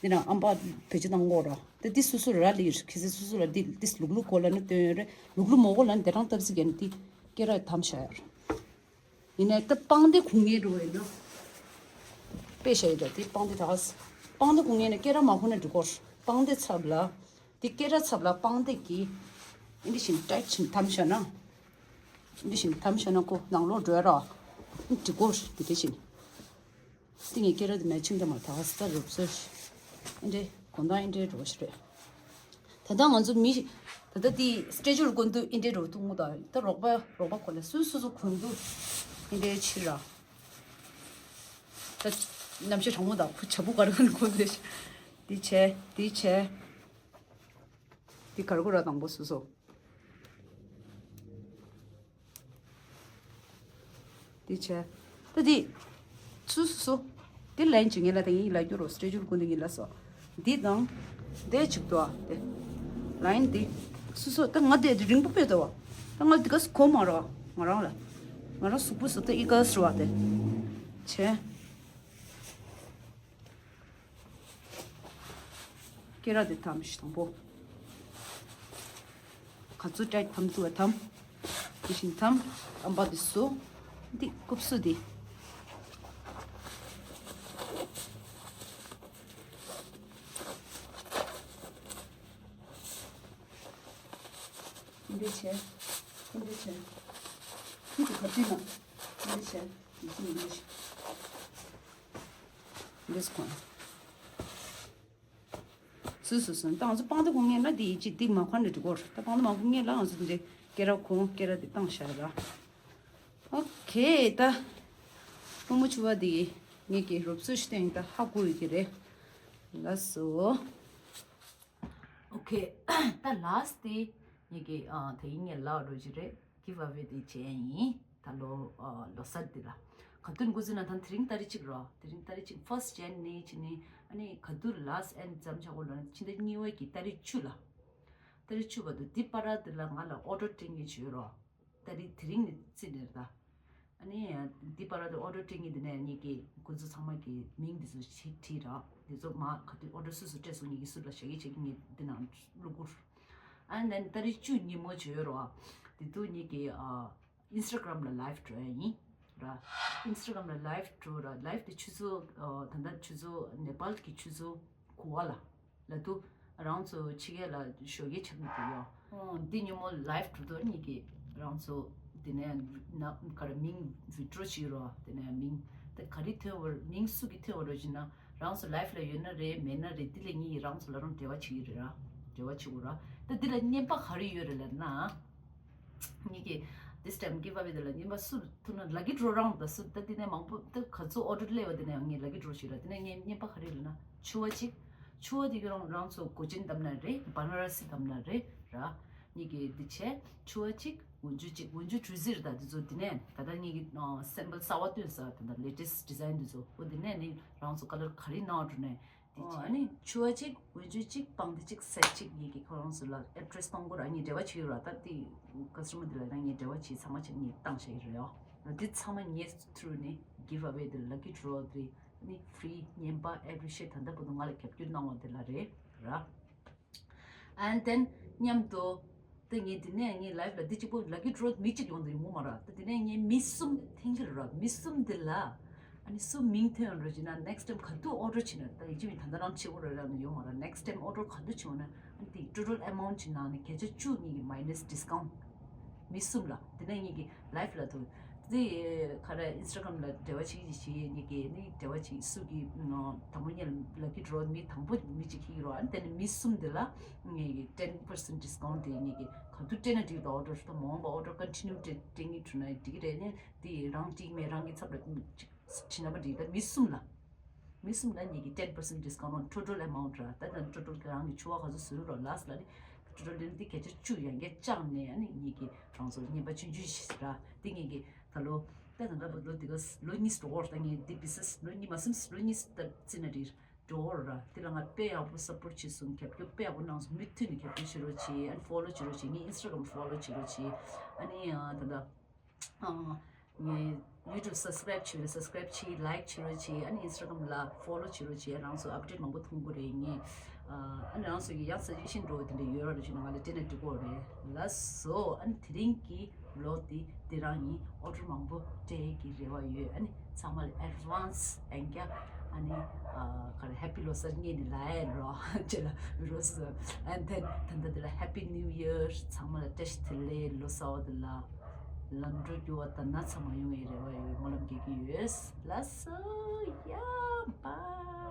འདི་ན་ཨམ་པ་བེད་སྤྱོད་བཏང་གོ་ར། དེ་ཏིས་སུ་སུ་ར་ལི་ཡོད་རེད་ཁི་སི་སུ་སུ་ར་དེ་ཏིས་ལུག་ལུག་གོ་ལ་ནི་སྟོན་ཡོད་རེད་ལུག་ལུག་མོ་གོ་ལ་ནི་དེ་རང་སྟབས་ཟིག་གན་དེ་སྐེ་ར་དམ་བྱ་ཡོད་རེད། ཡིན་ནའི་ད་པང་དེ་གུང་ངེ་འགྲོ་བས་ན། དཔེ་བཤད་ཡོད་དེ་པང་དེ་དག་པང་དེ་གུང་ངེ་ནས་སྐེ་ར་མ་ཁུ་ན་འགྲིག་གོ། པང་དེ་ཚབ་ལ། དེ་སྐེ་ར་ཚབ་ལ་པང་དེ་གི། འདི་བཞིན་ཏའིཊ་བཞིན་དམ་བཞག་ན། འདི་བཞིན་དམ་བཞག་ན་ཁོ་ནང་ལོག་འགྲོ་ཡ་ར། འགྲིག་གོ་དེ་དེ་བཞིན། དེ་ངས་སྐེ་ར་དེ་མེ་ཆིང་དེ་མ་དག་ས་ད་རུབ་སོ་ཤི། འདི་འདྲའི་གོ་མདོང་འདི་འདྲའི་འགྲོ་ཤི་རེད། ད་ལྟ་ང་ཚོ་མི་ཞིག་ད་ལྟ་དེ་སི་ཊེ་ཅུ་ལ་གོན་དུས་ཨིན་འདྲའི་རོ་ཐུང་ངུ་དང་ད་རོགས་པ་རོགས་པ་གོ་ལ་སུ་སུ་སུ་གོན་དུས་ཨིན་འདྲའི་ཕྱིར་ར། ད་རྣམ་ཤེས་གྲང་མོ་དང་ཁུ་བྱ་བུ་ག་རེ་ག་ནས་གོན་དུས། འདི་བྱས། འདི་བྱས། འདི་གར་གོ་ར་དང་པོ་སོ་སོ། འདི་བྱས། ད་འདི། སོ་སོ་སོ། འདི་ལན་བྱེད་ངེས་ལ་དེ་ཡིན་ལ་རྒྱུ་རོ་སི་ཊེ་ཅུ་ཀུན་ཏུ་ཡིན་ལ་སོ། འདི་དང་། འདི་གཅིག་ཏུ་ཨ་དེ། ལན་འདི། སོ་སོ་ད་ང་དེ་དེ་རིང་པོ་ཕེབས་ཏོ་བ། ད་ང་འདི་ག་སུ་གོ་མ་རོ། ང་རང་ལ། ང་རང་གཟུགས་པོ་སུ་ད་ཨི་ག་སུ་བ་དེ། བྱས། སྐེ་རགས་དེ་ཐམ་ཞིག་དང་པོ། ག་ཚོད་ཀྲད་ཐམ་ཚུ་བ་ཐམ། དེ་བཞིན་ཐམ། ཨམ་པ་དེ་སུ། འདི་ཀུབ་སུ་དེ། འདི་བྱས། འདི་བྱས། འདི་ག་ཚོད་ན། འདི་བྱས། འདི་བྱས། འདི་བྱས། འདི་སྐོང་། སུ་སུ་སུ་ད་ང་ཚོ་པང་ཏི་གོང་ངེས་ན་དེ་ཡིན་གཅིག་ཏིག་མ་ཁོ་ནས་འགྲིག་གོ། ད་པང་ཏི་མང་པོ་ངེས་ལ་ང་ཚོ་འདི་འདྲའི་སྐེ་རགས་གོང་སྐེ་རགས་དེ་བཏང་བཞག་ར། ཨོ་ཁེ་ད། ཕྲུ་གུ་ཆུང་བ་དེ་ངེད་ཀྱི་རོབ་ཚོད་ཤི་སྟེང་ད་ཧ་གོ་ཡོད་ཀྱི་རེད། ལགས་སོ། ཨོ་ཁེ། ད་ལཱ་སི་ཊི་དེ་ངེད་ཀྱི་ཨ་དེ་ཡིན་ངེས་ལགས་རོ་ཅི་རེད། གིབ་ཨ་ཝེ་དེ་བྱས་ཡིན། ད་ལོ་ཨ་ལོ་གསར་འདི་ལ། ག་དུས་འགོ་འཛུགས་ན་ད་དེ་རིང་ཏ་རིག་གཅིག་རོ། དེ་རིང་ཏ་རིག་གཅིག་ཕར་སི་ཊི་ཇན་ནི་ཕྱི་ནི། ཨ་ནི་ག་དུས་ལཱ་སི་ཊི་ཨེན་ཌི་མཚམས་ཆག་གོ་ལོ་ན་ཕྱི་ཟླ་གཉིས་པ་གི་ཏ་རིག་བཅུ་ལ། ཏ་རིག་བཅུ་བར་དུ་འདི་པར་དེ་ལ་ང་ལ་ཨོ་ཌར་སྤྲད་ངེས་བྱོས་རོ། ཏ་རིག་དེ་རིང་ནི་རྩིས་ནས་རེད་ད། ཨ་ནི་འདི་པར་དུ་ཨོ་ཌར་སྤྲད་ངེས་འདི་ནས་ངེད་ཀྱི་ཁོ་ཚོ་ཚང་མ་གི་མིང་འདི་ཚོ་ཞིག་བྲིས་རོ། འདི་ཚོ་མ་ག་དུས་ཨོ་ཌར་སུ་སུ་སྤྲད་སོང་ངེད་ཀྱི་སུ་ལ་ཞག་གི་ཆེད་ཀྱི་ངེད་འདི་ནང་བླུག་གོ། ཨ་ནི་ཏ་རིག་བཅུ་ཉིན་མོ་བྱོས་རོ། དེ་དུས་ངེད་ཀྱི་ཨ། ཨིན་སི་ཊ་གྷ་རམ་ལ་ལའིབ་འགྲོ་ཡ་ཡིན། ར། ཨིན་སི་ཊ་གྷ་རམ་ལ་ལའིབ་འགྲོ་ར། ལའིབ་དེ་ཆུ་ཚོད་ཨ་ད་ལྟ་ཆུ་ཚོད་ནེ་པཱལ་གྱི་ཆུ་ཚོད་དགུ་པ་ལ། ལ་དུ། རང་ཚོ་ཕྱི་རྒྱལ་ལ་ཞོགས་ཀས་ཆགས་ཀྱི་འདུག་ཡོ། ཨོ་འདི་ཉིན་མོ་ལའིབ་འགྲོ་དུས་ཉིད་ཀྱི་རང་ཚོ་དེ་ནས་ན་ག་རེ་མིང་ཝི་ཌི་རོ་བྱེད་རོགས། དེ་ནས་མིང་དེ་ག་རེ་ཐོན་བར་མིང་སུ་གི་ཐོན་བར་རོ་བྱེད་ན། རང་ཚོ་ལའིབ་ལ་ཡོད་ན་རེད་མེད་ན་རེད། འདི་ལས་ཉིད་ཀྱི་རང་ཚོ་ལ་རང་འབྲེལ་བ་བྱེད་ཀྱི་རེད་ར། འབྲེལ་བ་བྱེད་དགོས་ར། ད་འདི་ལ་རྔན་པ་ག་རེ་ཡོད་རེད་ལབ་ན། ངེད་ཀྱིས་this time giveaway དེ་ལ་རྔན་པ་སུ་ཐུག་ན་ལ་ཀི་ཌོ་རང་དང་སུ་ད་དེ་ནས་མང་པོ་ད་ག་ཚོད་ཨོ་ཌར་སླེབས་པ་དེ་ནས་ངས་ལ་ཀི་ཌོ་ཞིག་ར། དེ་ནས་ངས་རྔན་པ་ག་རེ་ལབ་ན་ཕྱུ་པ་གཅིག་ཕྱུ་པ་དེ་གི་རང་རང་ཚོ་གོས་ཆེན་བསྡམས་ན་རེད། བ་ན་ར་སི་བསྡམས་ན་རེད་ར། ངེད་ཀྱིས་འདི་བྱས་ཕྱུ་པ་གཅིག་འོན་ཆུ་གཅིག་འོན་ཆུ་གྲུ་ཟིར་ད་དེ་ཚོ་དེ་ནས་ད་ལྟ་ངེད་ཀྱི་སེམ་པལ་གསར་པ་བཏོན་ས་ད་ལྟ་ལེ་ཊེ་སི་ཊི་ཌི་ཛའིན་དེ་ཚོ་འོ་དེ་ནས་ནི་རང་ཚོ་ཀ་ལར་ག་རེ་ནང་འགྲོ་ནས། དེ་ཨོ་ཨ་ནི་ཕྱུ་པ་གཅིག་འོན་ཆུ་གཅིག་པང་གདན་གཅིག་སེ་ཊི་གཅིག་ཡིན་གྱི་ཁོ་རང་ཚོ་ལ་ཨེ་ཌི་རེ་སི་གཏོང་དགོས་ར། ངས་འབྲེལ་བ་བྱེད་ཀྱི་ཡོད་ར། ད་དེ་ཀ་སི་ཊ་མར་དེ་ལ་ཡང་ངས་འབྲེལ་བ་བྱེད་ཚང་མ་བྱེད་ངས་བཏང་བཞག་གི་རེད་ཨོ། འདི་ཚང་མ་ངས་ཐུ་རུ་ནི་གིབ་ཨ་ཝེ་དེ་ལ་ཀི་ཌོ་དེ་ནི་ཕི་རི་རྔན་པ་ཨེ་ཝི་རི་ཤེ་ད་ལྟ་བར་དུ་ང་ལ་རྒྱབ་སྐྱོར་གནང་བ་དེ་ལ་རེད་ར། And then མཉམ་དུ། ད་ངས་འདི་ནས་ངའི་ལའིབ་ལ་འདི་གཅིག་པོ་ལ་ཀི་ཌོ་མི་གཅིག་ཡོང་དུ་ཡོང་གི་མ་རེད། ད་འདི་ནས་ངས་མི་གསུམ་འཐེན་གྱི་རེད། མི་གསུམ་འདི་ལ་ཨ་ནི་སུ་མིང་ཐོན་ཡོང་རེད་ཅེ་ན་ནེག་སི་ཊའིམ་ག་དུས་ཨོ་ཌར་བྱེད་ན་ད་ཡིན་གཅིག་མིན་ད་ལྟ་རང་བྱེད་དགོས་རེད་ལབ་ནས་ཡོང་མ་རེད། ནེག་སི་ཊའིམ་ཨོ་ཌར་ག་དུས་བྱེད་ཡོང་ན་ཨ་ནི་དེ་ཊོ་ཊལ་ཨ་མའུན་ཊི་གྱི་ནང་ནས་བརྒྱ་ཆ་བཅུ་གཉིས་ཀྱི་མའི་ནས་ཌི་སི་ཀའུན་ཊི། མི་གསུམ་ལ་འདི་ནས་ངེད་ཀྱི་ལའིབ་ལ་དུ། དེ་ག་རེ་ཨིན་སི་ཊ་གྷ་རམ་ལ་འབྲེལ་བ་བྱེད་ཀྱི་བྱེད་ངེད་ཀྱི་ནི་འབྲེལ་བ་བྱེད་སུ་གི་དང་པོ་ཉིད་ལ་ཀི་ཌོ་མི་དང་པོ་མི་གཅིག་ཁྱེར་གྱི་རོགས། ཨ་ནི་དེ་ནི་མི་གསུམ་དེ་ལ་ངེད་ཀྱི་ཊེན་པར་སེན་ཊི་ཌི་སི་ཀའུན་ཊི་དེ་ངེད་ཀྱི་ག་དུས་སྤྲད་ན་འགྲིག་ད་ཨོ་ཌར་ད་མ་འོངས་པ་ཨོ་ཌར་ཀོན་ཊི་ནིའུ་སྤྲད་སྤྲད་ངེས་བྱུང་ན་འགྲིག་གི་རེད། ནི་དེ་རང་འགྲིག་མེད་རང་གི་ཚབ་ལ་ཅིག་བྱེད་ན་པ་འགྲིག་ད་མི་གསུམ་ལ། མི་གསུམ་ལ་ངེད་ཀྱི་ཊེན་པར་སེན་ཊི་ཌི་སི་ཀའུན་ཊི་ཊོ་ཊལ་ཨ་མའུན་ཊི་ར། ད་ད་ཊོ་ཊལ་གི་རང་གི་ཕྱུ་པ་ག་ཚོད་བཟོས་རོགས་ལ་སི་ལ་ནི་ཊོ་ཊལ་དེ་ནི་དེ་བརྒྱ་ཆ་བཅུ་ཡང་བསྐྱར་བཅག་ནས་ཨ་ནི་ངེད་ཀྱི་རང་ཚོར་རྔན་པ་ཆུང་ཆུང་ཞིག་ར། དེ་ངེད་ཀྱི་ད་ལོ་ད་ད་ལྟ་བར་ལོ་འདི་ག་ལོ་གཉིས་འགྲོ་འོར། ད་ངས་འདི་བི་ཛི་ནེ་སི་ལོ་གཉིས་མ་ཟིན་ལོ་གཉིས་ད་རྩིས་ན་འགྲིག་འགྲོ་འོར་ར། དེ་ལ་ང་དཔེ་ཡག་པོ་སབ་པོར་ཊི་བྱས་སོང་། རྒྱབ་སྐྱོར་དཔེ་ཡག་པོ་གནང་སོང་། མུ་མཐུད་ནས་རྒྱབ་སྐྱོར་བྱེད་རོགས་བྱེད། ཨ་ནི་ཕོ་ལོ་བྱེད་རོགས་བྱེད། ངའི་ཨིན་སི་ཊ་གྷ་རམ་ཕོ་ལོ་བྱེད་རོགས་བྱེད། ཨ་ནི་ད་ལྟ། ཨ། ངའི་ཡུ་ཊུབ་སབ་སི་ཀ་རའིབ་བྱེད་རེད། སབ་སི་ཀ་རའིབ་བྱེད། ལའིཀ་བྱེད་རོགས་བྱེད། ཨ་ནི་ཨིན་སི་ཊ་གྷ་རམ་ལ་ཕོ་ལོ་བྱེད་རོགས་བྱེད། རང་ཚོ་ཨབ་ཌེཊ་མང་པོ་མཐོང་གི་རེད། ངས་ཨ་ནི་རང་ཚོ་གི་ཡང་སུ་ཇེ་ཤན་འགྲོ་བ་དེ་འདྲ་ཡོད་ར་རེད་ཅེ་ན་ང་ལ་སྤྲད་ན་འགྲིག་གོ་རེད། ལགས་སོ། ཨ་ནི་དེ་རིང་གི་ལོ་དེ་དེ་རང་ཡིན། ཨོ་ཌར་མང་པོ་སྤྲད་ཀྱི་རེ་བ་ཡོད། ཨ་ནི་ཚང་མ་ལ་ཨེཌ་ཝན་སི་ཨེན་ཀྱ་ཨ་ནི་ཨ་ག་རེ་ཧེ་པི་ལོ་གསར་ངས་ནི་ལ་ཨེ་རོ་ཅེ་ལ་བི་རོ་སི་ཨན་ཐན་ད་ལྟ་དེ་ལ་ཧེ་པི་ནིའུ་ཡར། ཚང་མ་ལ་བཀྲ་ཤིས་བདེ་ལེགས། ལོ་གསར་པ་དེ་ལ། ལམ་འགྲོ་རྒྱུ་བ་དང་ན་ཚ་མ་ཡོང་བའི་རེ་བ་ཡོད། སྨོན་ལམ་རྒྱག་གི་ཡོད། ལགས་སོ། ཡ་པ།